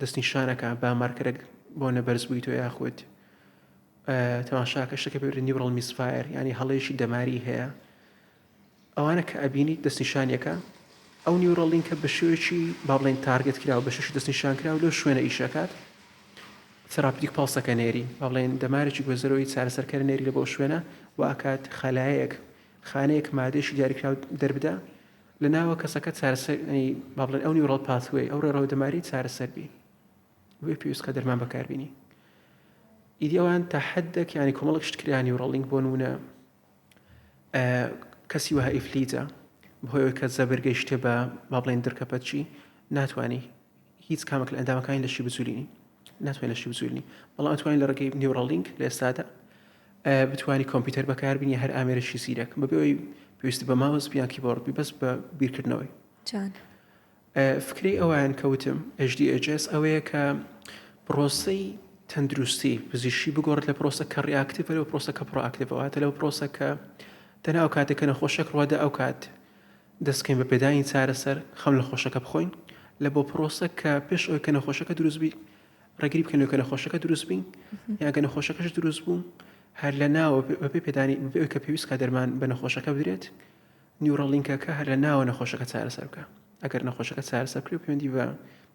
دەستنیشانەکە biomarker ێک بۆ نەبەرز بوویتەوە یاخود تەماشاکە شتەکە پێ neural misfire ینی هەڵەیەکی دەماری هەیە ئەوانە کە ئەبینیت دەستنیشانیەکە ئەو neural link ە بە شێوەیەکی با بڵێین target کراوە بە شێوەیەکی دەستنیشان کراوە لەو شوێنە ئیشەکات therapeutic pulse ەکە نێری با بڵێین دەمارێکی گوێزەرەوەی چارەسەرکەر نێری لە بۆ شوێنە و ئەکات خەلایەک خانەیەک مادەیەکی دیاریکراو دەربدا لە ناوە کەسەکە چارەسەر با بڵێن ئەو neural pathway ئەو ڕێڕەوە دەماری چارەسەر بی بێ پێویست کە دەرمان بەکاربینی ئیدی ئەوان تا حدێک یانی کۆمەڵک شت کرا neural link بۆ نمونە کەسی وەها ئیفلیجە بەهۆی ئەوەی کە زەبر گەیشتێ بە با بڵێن درکەپەچی ناتوانانی هیچ کامێک لە ئەندامەکانی لەشی بجولینی ناتوانین لەشی بجولینی بەڵام ئەتوانین لە ڕێگەی Neuralink لە ئێستادا بتوانی کۆمپیوتەر بەکاربینی هەر ئامێرەشی زیرەک بەبێ ئەوەی پێویستی بە ماوس بیان کیبۆرد بی بەس بە بیرکردنەوەی جوان فکرەی ئەوان کە وتم HDHS ئەوەیە کە پرۆسەی تەندروستی پزیشکی بگۆڕێت لە پرۆسە کە reactive ە لەو پرۆسە کە proactive ە واتە لەو پرۆسە کە تەنها ئەو کاتێک کە نەخۆشێک ڕوودا ئەو کات دەستکەین بە پێدانی چارەسەر خەم لە خۆشەکە بخۆین لە بۆ پرۆسە کە پێش ئەوەی کە نەخۆشەکە دروست بی ڕێگری بکەین لەوەی کە نەخۆشەکە دروست بین یان کە نەخۆشەکەش دروست بوو هەر لە ناوە بەپێی پێدانی بەپێی ئەوەی کە پێویست کە دەرمان بە نەخۆشەکە بدرێت Neuralink ەکە هەر لە ناوە نەخۆشەکە چارەسەر بکە ئەگەر نەخۆشەکە چارەسەر بکرێت پەیوەندی بە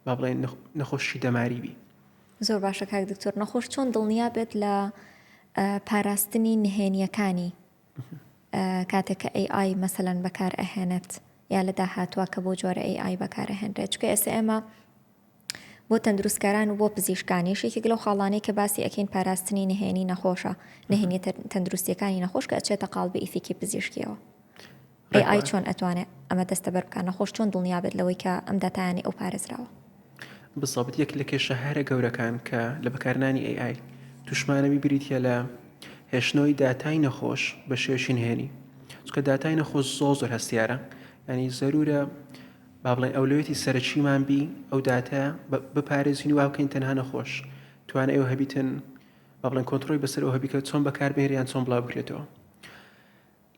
با بڵێین نەخۆشی دەماری بی. زۆر باشە کاک دکتۆر نەخۆش چۆن دڵنیا بێت لە پاراستنی نهێنیەکانی کاتێک کە AI مەسەلەن بەکار ئەهێنێت یا لە داهاتوە کە بۆ جۆرە AI بەکار ئەهێنرێت چونکە ئێستا ئێمە بۆ تەندروستکاران و بۆ پزیشکانیش یەکێک لەو خاڵانەی کە باسی ئەکەین پاراستنی نهێنی نەخۆشە نهێنی تەندروستیەکانی نەخۆش کە ئەچێتە قاڵبی ئیثیکی پزیشکیەوە AI چۆن ئەتوانێت ئەمە دەستەبەر بکات نەخۆش چۆن دڵنیا بێت لەوەی کە ئەم داتایانەی ئەو پارێزراوە؟ بالضبط یەک لە کێشە هەرە گەورەکان کە لە بەکارنانی AI توشمانەوی بریتە لە هێشتنەوەی داتای نەخۆش بە شێوەیەکی نهێنی چونکە داتای نەخۆش زۆر زۆر هەستیارە ینی زەرورە با بڵێین ئەولەویەتی سەرەکیمان بی ئەو داتایە بپارێزین و وا بکەین تەنها نەخۆش توانای ئەوە هەبیتن با بڵێن کۆنترۆی بەسەر ئەوە هەبی کە چۆن بەکاربهێنرێ یان چۆن بڵاو بکرێتەوە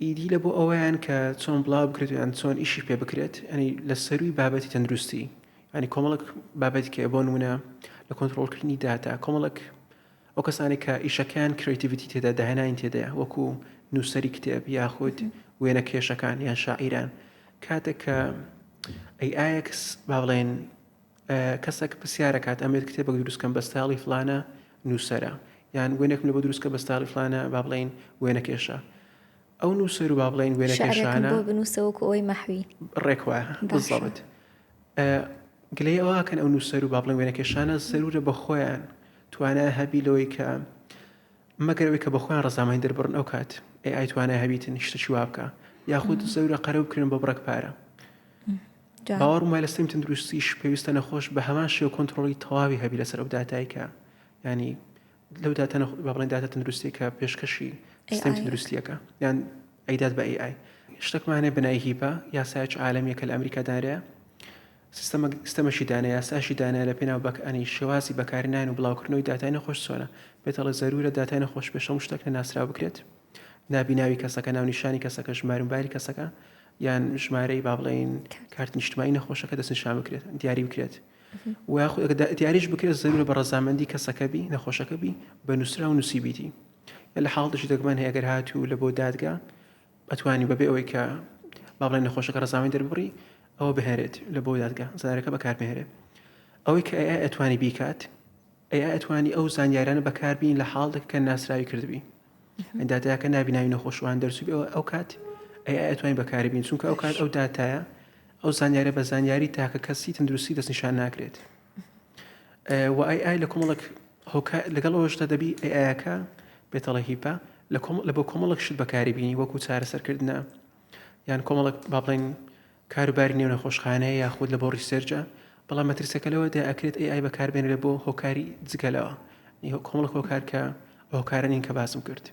ئیدی لە بۆ ئەوەیان کە چۆن بڵاو بکرێت یان چۆن ئیشی پێ بکرێت ینی لە سەروی بابەتی تەندروستی ینی کۆمەڵک بابەتی کە بۆ نمونە لە کۆنترۆڵکردنی داتا کۆمەڵک ئەو کەسانێک کە ئیشەکەیان creativity تێدا داهێنانی تێدایە وەکو. نووسەری کتێب یاخود وێنەکێشەکان یان شاعیران کاتێک کە AI یەک با بڵێن کەسێک پرسیارەکات ئەمێت کتێبێک دروستکەم بە ستایڵی فلانە نووسەرە یان وێنێکم لە بۆ دروستکە بە ستایڵی فلانە با بڵێین وێنەکێشە ئەو نووسەر و با بڵێین وێنەکێشانە بۆ بنووسە وەکو ئەوەی مەحوی ڕێک وایە بالضبط گلەی ئەوە کەن ئەو نووسەر و با بڵێن وێنەکێشانە زەرورە بە خۆیان توانای هەبی لەوەی کە مەگەر ئەوەی کە بە خۆیان ڕەزامەندی دەربڕن ئەو کات AI توانای هەبیتن شتێکی وا بکا یاخود زەرورە قەرەبوو بکرێن بە بڕێک پارە. باوەڕم وایە لە سیستەمی تەندروستیش پێویستە نەخۆش بە هەمان شێوە کۆنترۆڵی تەواوی هەبی لەسەر ئەو داتای کە ینی لەو داتا با بڵێن داتا تەندروستی کە پێشکەشی سیستەمی تەندروستیەکە یان ئەیدات بە AI شتێکمان هەیە بەناوی HIPAA یاسایەکی عالەمیە کە لە ئەمریکا دانرایە سیستەمە سیستەمەشی دانە یاساشی دانە لە پێناو بەک ئەنی شێوازی بەکارهێنان و بڵاوکردنەوەی داتای نەخۆش چۆنە پێتەڵێ زەرورە داتای نەخۆش پێش هەموو شتێک نەناسراو بکرێت نابی ناوی کەسەکە ناونیشانی کەسەکە ژمارە موبایلی کەسەکە یان ژمارەی با بڵێین کارت نیشتمانی نەخۆشەکە دەستنیشان بکرێت دیاری بکرێت و یاخود ئەگەر دیاریش بکرێت زەرورە بە ڕەزامەندی کەسەکە بی نەخۆشەکە بی بە نووسراو نووسیبیتی لە حاڵتێکی دەگمەن هەیە گەر هاتوو لە بۆ دادگا ئەتوانی بەبێ ئەوەی کە با بڵێن نەخۆشەکە ڕەزامەندی دەرببڕی ئەوە بهێنرێت لە بۆ دادگا زانیارەکە بەکاربهێنرێت ئەوەی کە AI ئەتوانی بیکات AI ئەتوانی ئەو زانیارانە بەکاربین لە حاڵێک کە ناسراوی کردبی داتاکە نابی ناوی نەخۆشوان دەرچوبی ئەوە ئەو کات AI ئەتوانی بەکاربین چونکە ئەو کات ئەو داتایە ئەو زانیارە بە زانیاری تاکە کەسی تەندروستی دەستنیشان ناکرێت و AI لە کۆمەڵک هۆکار لەگەڵ ئەوەشدا دەبی AI ەکە بێتەڵە HIPAA لە کۆمەڵ لە بۆ کۆمەڵک شت بەکاری بینی وەکو چارەسەرکردنە یان کۆمەڵک با بڵێین کاروباری نێو نەخۆشخانەیە یاخود لە بۆ research ە بەڵام مەترسیەکە لەوەدا ئەکرێت AI بەکاربێنرێت بۆ هۆکاری جگە لەوە کۆمەڵک هۆکار کە هۆکارە نین کە باسم کرد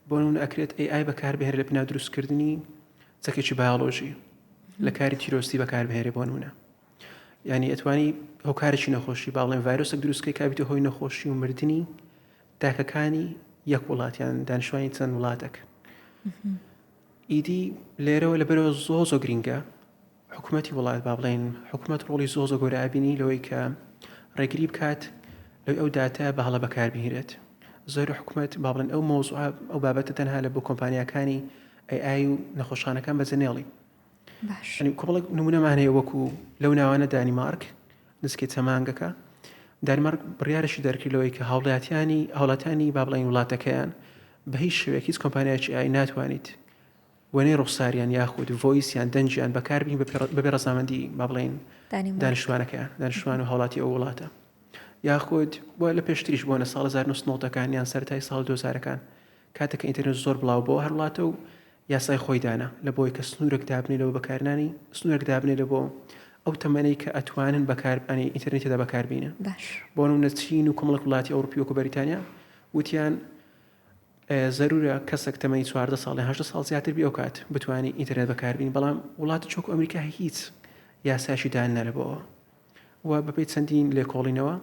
بۆ نمونە ئەکرێت AI بەکاربهێنرێت لە پێناو دروستکردنی چەکێکی بایۆلۆژی لە کاری تیرۆستی بەکاربهێنرێت بۆ نمونە یعنی ئەتوانی هۆکارێکی نەخۆشی با بڵێن ڤایرۆسێک دروستکەی کە بیتە هۆی نەخۆشی و مردنی تاکەکانی یەک وڵات یان دانیشتوانی چەند وڵاتێک ئیدی لێرەوە لەبەرەوە زۆ زۆ گرینگە حکوومەتی وڵات با بڵێن حکوومەت ڕۆڵی زۆ زۆ گەورە ئەبینی لەوەی کە ڕێگری بکات لەوەی ئەو داتا بە هەڵە بەکاربهێنرێت زۆر حکوومەت با بڵێن ئەو مەوزوعە ئەو بابەتە تەنها لە بۆ کۆمپانیاکانی AI و نەخۆشخانەکان بەجێنێڵی باش یانی کۆمەڵێک نمونەمان هەیە وەکو لەو ناوانە دانیمارک نزیکەی چەند مانگەکە دانیمارک بڕیارێکی دەرکرد لەوەی کە هاوڵاتیانی هاوڵاتیانی با بڵێین وڵاتەکەیان بە هیچ شێوەیەک هیچ کۆمپانیایەکی AI ناتوانیت وێنەی ڕوخساریان یاخود voice یان دەنگیان بەکاربین بەبێ ڕەزامەندی با بڵێین دانیمارک دانیشتوانەکەیان دانیشتوان و هاوڵاتی ئەو وڵاتە یاخود بۆ لە پێشتریش بۆ نە ساڵ 1990 ەکان یان سەرەتای ساڵ 2000 ەکان کاتێک کە ئینتەرنێت زۆر بڵاو بۆ هەر وڵاتە و یاسای خۆی دانا لە بۆی کە سنوورێک دابنێ لە بۆ بەکارنانی سنوورێک دابنێ لە بۆ ئەو تەمەنەی کە ئەتوانن بەکار ئەنی ئینتەرنێت تێدا بەکار بینن باش. بۆ نمونە چین و کۆمەڵێک وڵاتی ئەوروپی وەکو بەریتانیا وتیان زەرورە کەسێک تەمەنی 14 ساڵ یان 18 ساڵ زیاتر بی ئەو کات بتوانی ئینتەرنێت بەکار بینی بەڵام وڵاتی وەکو ئەمریکا هیچ یاسایشی داننا لە بۆ و بەپێی چەندین لێکۆڵینەوە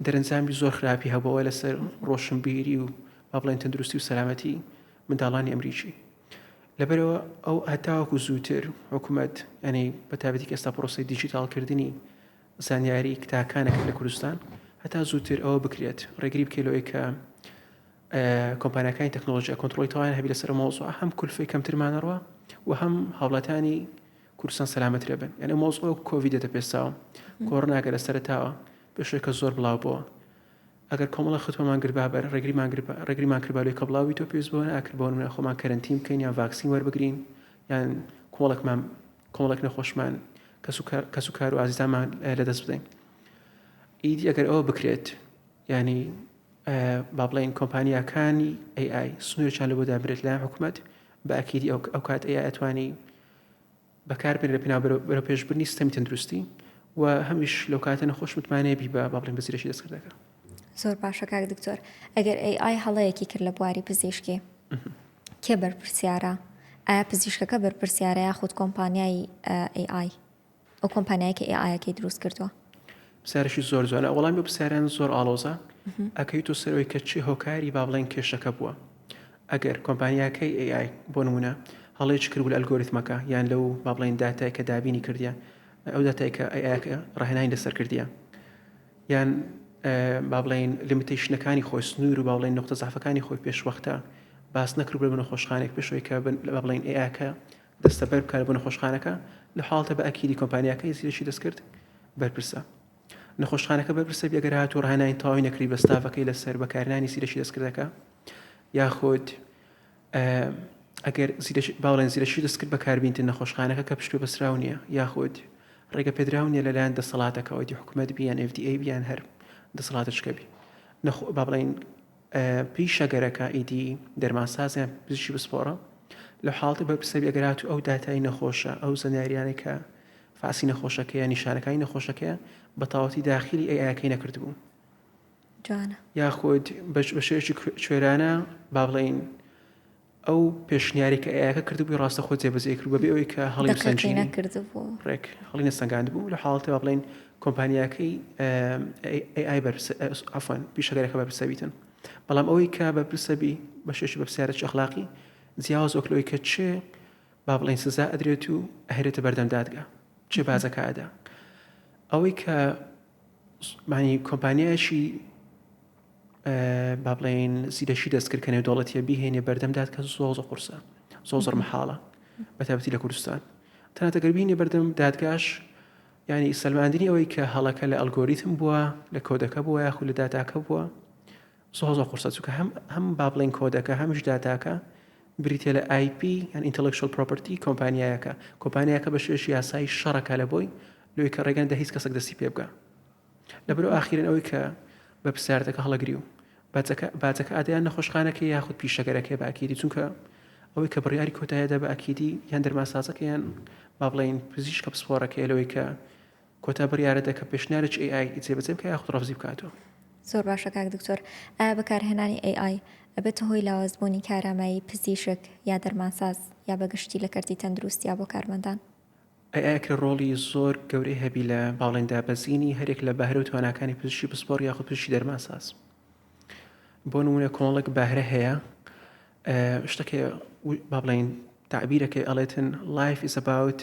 دەرەنجامی زۆر خراپی هەبووە لەسەر ڕۆشنبیری و با بڵێن تەندروستی و سەلامەتی منداڵانی ئەمریکی لەبەرەوە ئەو هەتاوەکو زووتر حکوومەت ینی بە تابەتی کە ئێستا پرۆسی دیجیتاڵکردنی زانیاری تاکانەکە لە کوردستان هەتا زووتر ئەوە بکرێت ڕێگری بکەیت لەوەی کە کۆمپانیاکانی تەکنۆلۆژیا کۆنترۆڵی تەواویان هەبی لەسەر مەوزوع هەم کولفەی کەمترمانەڕوە و هەم هاوڵاتیانی کوردستان سەلامەتر بن یعنی ئەو مەوزوع وەکو کۆڤید دێتە پێشچاوم کۆرۆناکە لە سەرەتاوە بەشێکە زۆر بڵاو بووە ئەگەر کۆمەڵە خطوەمان گربا بەر ڕێگریمان گربا ڕێگریمان کردبا لەوەی کە بڵاو بیتەوە پێویست بەوە ناکرد بۆ نمونە خۆمان کەرەنتین بکەین یان ڤاکسین وەربگرین یان کۆمەڵێکمان کۆمەڵێک نەخۆشمان کەس و کار و ئازیزانمان لەدەست بدەین ئیدی ئەگەر ئەوە بکرێت ینی با بڵێین کۆمپانیاکانی AI سنوورێکیان لە بۆ دابرێت لایەن حکوومەت بە ئەکیدی ئەو کات AI ئەتوانی بەکاربێنرێت لە پێناو بەرەوپێشبردنی سیستەمی تەندروستی و هەمیش لەو کاتە نەخۆش متمانەیە بی بە با بڵێین بە زیرەکی دەستکردەکە. زۆر باشە کاک دکتۆر ئەگەر AI هەڵەیەکی کرد لە بواری پزیشکی کێ بەرپرسیارە؟ ئایا پزیشکەکە بەرپرسیارە یاخود کۆمپانیای AI؟ ئەو کۆمپانیای کە AI ەکەی دروست کردووە؟ پرسیارێکی زۆر جوانە وەڵامی ئەو پرسیاران زۆر ئاڵۆزە ئەکەویتۆ سەرەوەی کە چی هۆکاری با بڵێن کێشەکە بووە ئەگەر کۆمپانیاکەی AI بۆ نمونە هەڵەیەکی کردبوو لە ئەلگۆریتمەکە یان لەو با بڵێن داتای کە دابینی کردیە ئەو داتای کە AI ەکە ڕاهێنانی لەسەر کردیە یان با بڵێین limitation ەکانی خۆی سنوور و با بڵێین نقطە زەعفەکانی خۆی پێشوەختە باس نەکردبوو بۆ نەخۆشخانێک پێش ئەوەی کە با بڵێین AI کە دەستەبەر بکات بۆ نەخۆشخانەکە لە حاڵتە بە ئەکیدی کۆمپانیاکەی زیرەکی دەستکرد بەرپرسە نەخۆشخانەکە بەرپرسە بی ئەگەر هاتوو ڕاهێنانی تەواوی نەکری بە ستافەکەی لەسەر بەکارهێنانی زیرەکی دەستکردەکە یاخود ئەگەر باڵێن زیرەکی دەستکرد بەکاربینتن نەخۆشخانەکە کە پشت پێ بەسراو نییە یاخود ڕێگە پێدراو نییە لەلایەن دەسەڵاتەکەەوە دی حکوومەت بیان FDA بیان هەر دەسەڵاتەچکە بی با بڵێین پیشەگەرەکە ئیدی دەرمانساز یان پزیشکی پسپۆڕە لە حاڵەتی بەرپرسە بی ئەگەر هاتوو ئەو داتای نەخۆشە ئەو زانیاریانەی کە فاسی نەخۆشەکەیە نیشانەکانی نەخۆشەکەیە بە تەواوەتی داخلی AI ەکەی نەکردبوو جوانە. یاخود بە شێوەیەکی کوێرانە با بڵێین ئەو پێشنیاری کە AI ەکە کردبووی ڕاستەخۆ جێبەجێ کرد بەبێ ئەوەی کە هەڵی دەقیقی نەکردبوو. ڕێک هەڵی نەسەنگاندبوو لە حاڵەتی با بڵێین کۆمپانیاکەی AI بەرپرسە عەفوەن پیشەگەرەکە بەرپرسە بیتن بەڵام ئەوەی کە بەرپرسە بی بە شێوەیەکی بەرپرسیارێکی ئەخلاقی جیاواز وەک لەوەی کە چێ با بڵێین سزا ئەدرێت و ئەهرێتە بەردەم دادگا چێ باجەکە ئەدا ئەوەی کە مانی کۆمپانیایەکی با بڵێین زیرەکی دەستکرد کە نێودەوڵەتیە بیهێنێ بەردەم داد کە زۆر زۆر قورسە زۆر زۆر مەحاڵە بە تایبەتی لە کوردستان تەنانەت ئەگەر بینێ بەردەم دادگاش ینی سەلماندنی ئەوەی کە هەڵەکە لە ئەلگۆریتم بووە لە کۆدەکە بووە یاخود لە داتاکە بووە زۆر زۆر قورسە چونکە هەم هەم با بڵێین کۆدەکە هەمیش داتاکە بریتە لە IP یان intellectual property کۆمپانیایەکە کۆمپانیاکە بە شێوەیەکی یاسایی شەڕەکە لە بۆی لەوەی کە ڕێگەن دە هیچ کەسێک دەستی پێ بگا لەبەرئەوە ئاخیرەن ئەوەی کە بە پرسیارەتەکە هەڵەگری و باجەکە باجەکە ئادەیان نەخۆشخانەکەی یاخود پیشەگەرەکەی بە ئەکیدی چونکە ئەوەی کە بڕیاری کۆتایەدا بە ئەکیدی یان دەرمانسازەکە یان با بڵێین پزیشکە پسپۆڕەکەی لەوەی کە کۆتا بڕیارەدە کە پێشنیارێکی AI جێبەجێ بکە یاخود ڕەفزی بکاتەوە. زۆر باشە کاک دکتۆر ئایا بەکارهێنانی AI ئەبێتە هۆی لاوازبوونی کارامایی پزیشک یا دەرمانساز یا بەگشتی لە کەرتی تەندروستیا بۆ کارمەندان؟ AI ئەکرێ ڕۆڵی زۆر گەورەی هەبی لە باڵێن دابەزینی هەرێک لە بەهرە و تواناکانی پزیشکی پسپۆڕ یاخود پزیشکی دەرمانساز. بۆ نمونە کۆمەڵێک بەهرە هەیە شتەکە با بڵێین تەعبیرەکەی ئەڵێتن life is about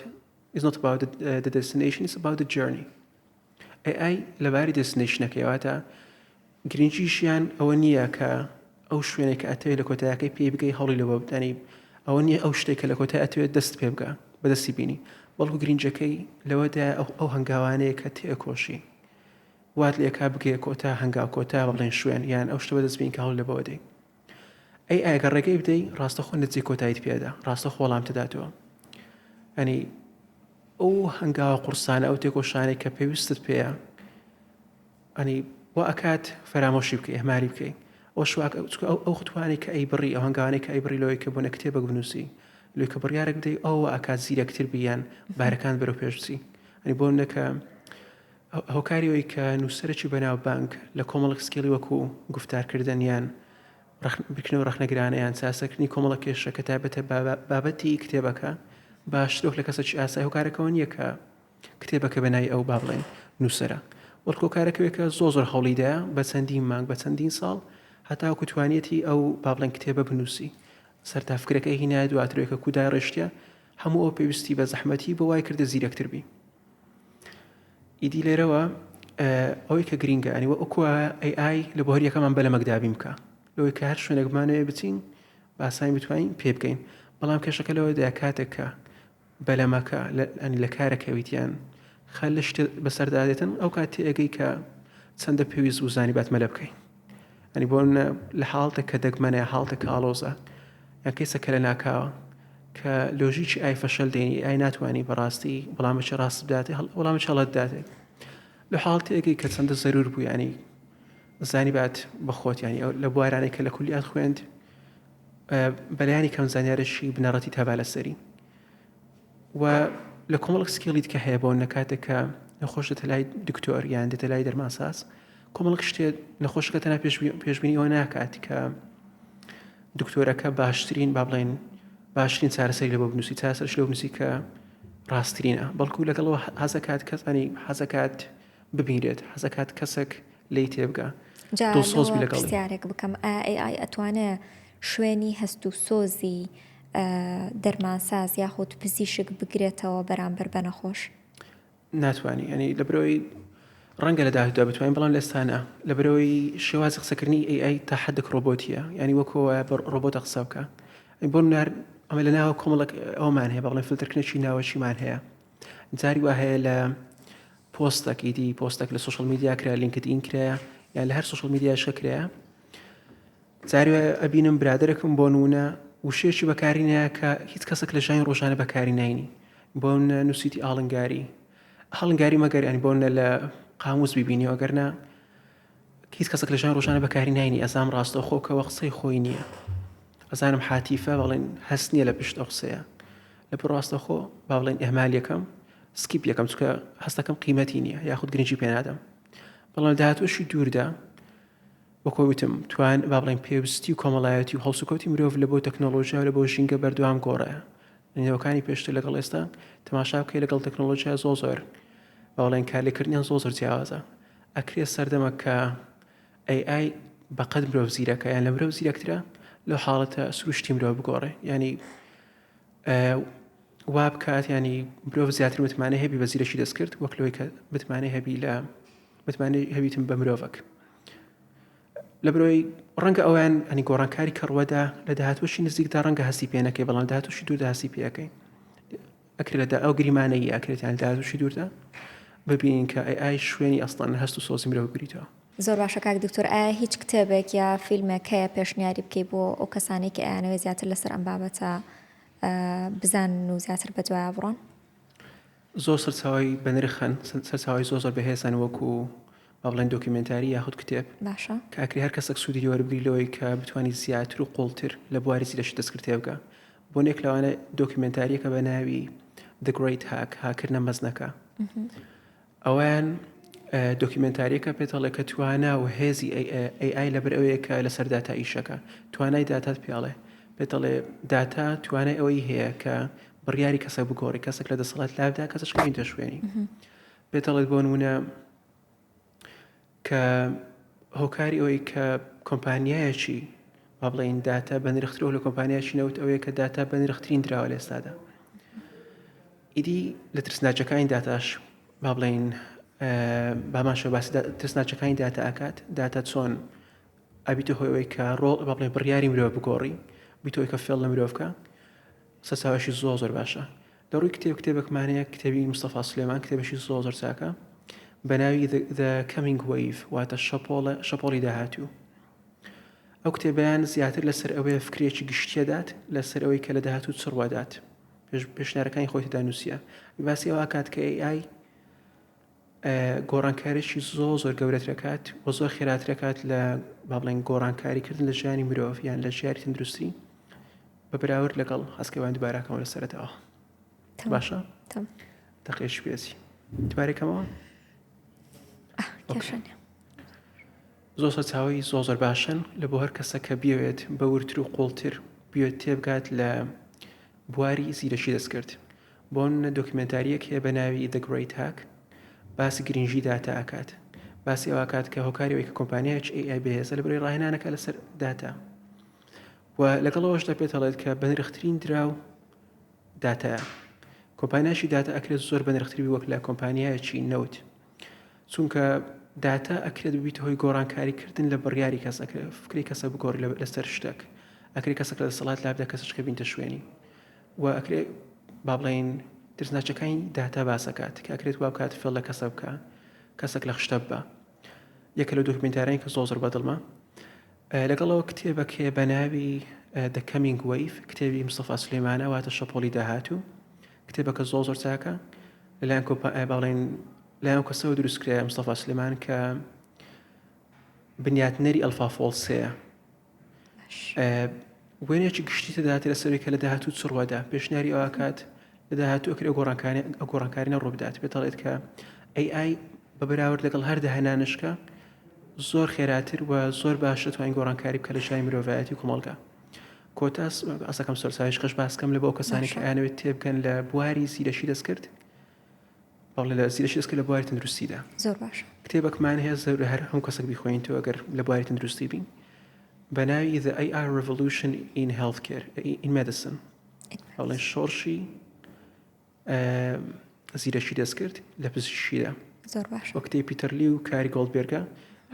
is not about the, the destination it's about the journey AI لەباری destination ەکەی واتە گرنگیشیان ئەوە نییە کە ئەو شوێنێک کە ئەتەوێت لە کۆتایەکەی پێی بگەی هەوڵی لەوە بدەنی ئەوە نییە ئەو شتێک کە لە کۆتای ئەتەوێت دەست پێ بگە بەدەستی بینی بەڵکو گرنگەکەی لەوەدا ئەو هەنگاوانەیە کە تێکۆشی وات لێکا بگەیە کۆتا هەنگاو کۆتا بڵێن شوێن یان ئەو شتە بەدەست بین کە هەوڵ لەبەوە دەی ئەی ئەگەر ڕێگەی بدەی ڕاستەخۆ نەتیجەی کۆتاییت پێدا ڕاستەخۆ وەڵام تداتەوە ئەنی ئەو هەنگاوە قورسانە ئەو تێکۆشانەی کە پێویستت پێیە ئەنی وا ئەکات فەرامۆشی بکەی ئەهمالی بکەی ئەو شواک ئەو ئەو خوتوانەی کە ئەی بڕی ئەو هەنگاوانەی کە ئەی بڕی لەوەی کە بۆنە کتێبێک بنووسی لەوەی کە بڕیارێک بدەی ئەو ئەکات زیرەکتر بیان بارەکان بەرەو پێش بچی ئەنی بۆ نەکە هۆکاری ئەوەی کە نووسەرێکی بەناوبانگ لە کۆمەڵێک skill ی وەکو گوفتارکردن یان بیرکردنەوەی ڕەخنەگرانە یان چارەسەرکردنی کۆمەڵێک کێشە کە تایبەتە بە بابەتی کتێبەکە باشتر وەک لە کەسێکی ئاسایی هۆکارەکەەوە نییە کە کتێبەکە بە ناوی ئەو با بڵێن نووسەرە بەڵکو هۆکارەکەوێک کە زۆر زۆر هەوڵیدایە بە چەندین مانگ بە چەندین ساڵ هەتاوەکو توانیەتی ئەو با بڵێن کتێبە بنووسی سەرتا فکرەکەی هینایە دواترێکە کودای ڕێشتە هەموو ئەو پێویستی بە زەحمەتی بۆ وای کردە زیرەکتر بی ئیدی لێرەوە ئەوەی کە گرینگە ئەنی وەکو AI لە بۆ هەریەکەمان بەلەمەک دابین بکە لەوەی کە هەر شوێنێک بمانەوێ بچین باسانی بتوانین پێ بکەین بەڵام کێشەکە لەوەدا کاتێک کە بەلەمەکە ئەنی لە کارەکەویتیان خەل لە شتێ بەسەردا دێتن ئەو کات تێئەگەی کە چەندە پێویست بوو زانی بات مەلە بکەین ئەنی بۆ لە حاڵتە کە دەگمەنە حاڵتە کە ئاڵۆزە یان کەیسە کە لە ناکاوە کە لۆژیکی AI فەشەل دێنی AI ناتوانانی بەڕاستی وەڵامێکی ڕاست بداتێ وەڵامێکی هەڵەت داتێ لە حاڵتێکی کە چەندە زەرور بوو ینی زانی بات بە خۆت ینی ئەو لە بوارانەی کە لە کولیات خوێند بەلایانی کەم زانیارێکی بنەڕەتی تابا لەسەری و لە کۆمەڵک skill ی کە هەیە بۆ نەکاتێک کە نەخۆش دێتە لای دکتۆر یان دێتە لای دەرمانساز کۆمەڵک شتێ نەخۆشەکە تەنها پێشبینی ئەوە ناکات کە دکتۆرەکە باشترین با بڵێن باشترین چارەسەری لە بۆ بنووسی چارەسەرش لە بنووسی کە ڕاستترینە بەڵکو لەگەڵەوە حەزەکات کەسانی حەزەکات ببینرێت حەزەکات کەسێک لێی تێبگا جا دڵسۆز بی لەگەڵی. پرسیارێک بکەم ئایا AI ئەتوانێ شوێنی هەست و سۆزی دەرمانساز یاخود پزیشک بگرێتەوە بەرامبەر بە نەخۆش؟ ناتوانی ینی لە برۆی. ڕەنگە لە داهاتوودا بتوانین بەڵام لە ئێستا نا لەبەرئەوەی شێوازی قسەکردنی AI تا حدێک ڕۆبۆتیە یانی وەکو وایە بە ڕۆبۆتە قسە بکە بۆ نمونە ئەمە لە ناوە کۆمەڵێک ئەومان هەیە بەڵێن فلتەرکردنێکی ناوەکیمان هەیە جاری وا هەیە لە پۆستەک ئیدی پۆستەک لە social media کرا LinkedIn کرایە یان لە هەر social media شکە کرایە جاری وایە ئەبینم برادەرێکم بۆ نمونە وشەیەکی بەکاری نایە کە هیچ کەسێک لە ژیانی ڕۆژانە بەکاری ناینی بۆ نمونە نووسیتی ئاڵنگاری ئاڵنگاری مەگەر ینی بۆ نمونە لە قاموس ببینی ئەگەر نا هیچ کەسێک لە ژیانی ڕۆژانە بەکاری ناینی ئەزام ڕاستەوخۆ کەەوە قسەی خۆی نییە ئەزانم حاتیفە بەڵێن هەست نییە لە پشت ئەو قسەیە لە پڕ ڕاستەخۆ با بڵێن ئەهمال یەکەم skip یەکەم چکە هەستەکەم قیمەتی نییە یاخود گرنگی پێنادەم بەڵام داهاتووشی دووردا وەک وتم توان با بڵێین پێوستی و کۆمەڵایەتی و هەڵسوکەوتی مرۆڤ لە بۆ تەکنۆلۆژیا و لە بۆ ژینگە بەردەوام گۆڕایە. نەوەکانی پێشتر لەگەڵ ئێستا تەماشا بکەی لەگەڵ تەکنۆلۆژیا زۆر زۆر با بڵێین کارلێکردنیان زۆر زۆر جیاوازە. ئەکرێ سەردەمە کە AI بەقەد مرۆڤ زیرەکە یان لە مرۆڤ زیرەکترە لەو حاڵەتە سروشتی مرۆڤ بگۆڕێ یانی وا بکات ینی مرۆڤ زیاتر متمانەی هەبی بە زیرەکی دەستکرد وەک لەوەی کە متمانەی هەبی لە متمانەی هەبیتم بە مرۆڤک لە برۆی ڕەنگە ئەویان ئەنی گۆڕانکاری کەڕوەدا لە داهاتوەشی نزیکدا ڕەنگە هەستی پێ نەکەی بەڵام داهاتوشی دووردا هەستی پێەکەی ئەکرێت لەدا ئەو گریمانەیە ئەکرێتیان داهاتوشی دووردا ببینین کە ئەی ئای شوێنی ئەسڵەن هەست و سۆزی مرۆڤ بگریتەوە. زۆر باشە کاک دکتۆر ئایا هیچ کتێبێک یا فیلمێک هەیە پێشنیاری بکەی بۆ ئەو کەسانەی کە ئەیانەوێت زیاتر لەسەر ئەم بابەتە بزانن و زیاتر بەدوایا بڕۆن؟ زۆر سەرچاوەی بەنرخ هەن سەرچاوەی زۆر زۆر بەهێز هەن وەکو با بڵێن دۆکیومێنتاری یاخود کتێب باشە کە ئەکرێ هەر کەسێک سوودی لێ وەربگری لەوەی کە بتوانانی زیاتر و قوڵتر لە بواری زیرەکی دەستکرد تێبگا بۆ نێک لەوانە دۆکیومێنتاریەکە بە ناوی The Great Hack هاکردنە مەزنەکە ئەوەیان دۆکیومێنتاریەکە پێت ئەڵێ کە توانا و هێزی AI لەبەر ئەوەیە کە لەسەر داتا ئیشەکە توانای داتات پێڵێ پێت ئەڵێ داتا توانای ئەوەی هەیە کە بڕیاری کەسە بگۆڕی کەسێک لە دەسەڵات لابدا کەسش کەوینتە شوێنی پێت ئەڵێت بۆ نمونە کە هۆکاری ئەوەی کە کۆمپانیایەکی با بڵێین داتا بەنرخترەوە لە کۆمپانیایەکی نەوت ئەوەیە کە داتا بەنرخترین دراوە لە ئێستادا ئیدی لە ترسناکەکانی داتاش با بڵێین بامان شێوە باسی ترسناکەکانی داتا ئەکات داتا چۆن ئەبیتە هۆی ئەوەی کە ڕۆڵ با بڵێن بڕیاری مرۆڤ بگۆڕی بیتەوەی کە فێڵ لە مرۆڤ بکە سەرچاوەشی زۆر زۆر باشە لە ڕووی کتێب کتێبێکمان هەیە کتێبی مستەفا سلێمان کتێبێکی زۆر زۆر چاکە بە ناوی The Coming Wave واتە شەپۆڵە شەپۆڵی داهاتوو ئەو کتێبیان زیاتر لەسەر ئەوەیە فکرێکی گشتیەدات لەسەر ئەوەی کە لە داهاتوو چ ڕوادات پێشنیارەکانی خۆی تێدا نووسیە باسی ئەوە کات کە AI گۆڕانکاریی زۆر زۆر گەورەترەکات و زۆر خێراترەکات لە با بڵێن گۆڕانکاریکردن لە ژیانی مرۆڤ یان لە ژیاری تەندروستی بە بەراورد لەگەڵ هەستکەوان دوبارەکەمەوە لە سەرەتاوە باشە دەقێکی پێچی دوبارەکەمەوە زۆر سەرچاوەی زۆر زۆر باشن لە بۆ هەر کەسە کە بیەوێت بە وردتر و قوڵتر بیەوێت تێبگات لە بواری زیرەکی دەستکرد بۆ نمونە دۆکیومێنتارییەک هەیە بە ناوی The Great Hack باسی گرنگی داتا ئەکات باسی ئەوە ئەکات کە هۆکاری ئەوەی کە کۆمپانیایەکی AI بەهێزە لەبەرئەوەی ڕاهێنانەکە لەسەر داتا و لەگەڵ ئەوەشدا پێت ئەڵێت کە بەنرخترین دراو داتایە کۆمپانیایەکی داتا ئەکرێت زۆر بەنرختر بی وەک لە کۆمپانیایەکی نەوت چونکە داتا ئەکرێت ببیتە هۆی گۆڕانکاری کردن لە بڕیاری کەس ئەکرێت فکری کەسە بگۆڕی لەسەر شتێک ئەکرێت کەسێک لە دەسەڵات لابدا کەسێک بینتە شوێنی و ئەکرێ با بڵێین ترسناکەکانی داتا باس ئەکات کە ئەکرێت وا بکات فێڵ لە کەسە بکە کەسێک لە خشتە ببا یەکە لە دۆکیومێنتارانی کە زۆر زۆر بەدڵمە لەگەڵەوە کتێبەک هەیە بە ناوی The Coming Wave کتێبی مستەفا سلێمانە واتە شەپۆلی داهاتوو کتێبەکە زۆر زۆر چاکە لەلایەن کۆپا باڵێن لایەن کەسەوە دروست کرایە مستەفا سلێمان کە بنیاتنەری AlphaFold سێیە وێنەیەکی گشتی تێداتێ لەسەر کە لە داهاتوو چ ڕوەدا پێشنیاری ئەوە کات لە داهاتوو ئەکرێ گۆڕانکاری ئەو گۆڕانکارینە ڕووبدات پێت دەڵێت کە AI بە بەراورد لەگەڵ هەر داهێنانشکە زۆر خێراتر و زۆر باش دەتوانین گۆڕانکاری بکە لە ژیانی مرۆڤایەتی و کۆمەڵگا کۆتا ئەسەکەم سەرسایش قش باسکەم لە بۆ کەسانی کە ئەیانەوێت تێبگەن لە بواری زیرەکی دەستکرد بەڵێ لە زیرەکی دەستکرد لە بواری تەندروستیدا زۆر باش کتێبەکمان هەیە زۆر هەر هەموو کەسێک بیخوێنیتەوە ئەگەر لە بواری تەندروستی بین بە ناوی The AI Revolution in Healthcare in Medicine بەڵێ شۆڕشی زیرەکی دەستکرد لە پزیشکیدا. زۆر باشە. وە کتێبی پیتەر لی و کاری گۆڵدبێرگە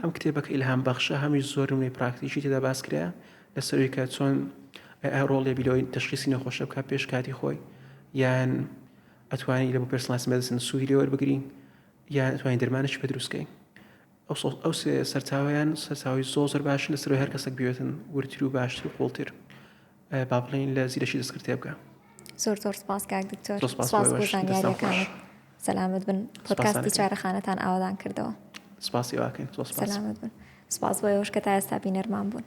هەم کتێبەکە ئیلهام بەخشە هەمیش زۆر نمونەی پراکتیکی تێدا باس کرایە لەسەر ئەوەی کە چۆن AI ڕۆڵ لێبی لەوەی تەشخیسی نەخۆشە بکات پێش کاتی خۆی یان ئەتوانی لە بۆ personalized medicine سوودی لێ وەربگری یان ئەتوانی دەرمانێکی پێ دروست کەی ئەو ئەو سێ سەرچاوەیان سەرچاوەی زۆر زۆر باشن لەسەر هەر کەسێک بوێتن وردتر و باشتر و قوڵتر با بڵێین لە زیرەکی دەستکرد تێبگا. زۆر زۆر سپاس کاک دکتۆر سپاس بۆ زانیاریەکانت سەلامەت بن پۆدکاستی چارەخانەتان ئاوادان کردەوە سپاسی واکەین سەلامەت بن سپاس بۆ ئێوەش کە تا ئێستا بینەرمان بوون.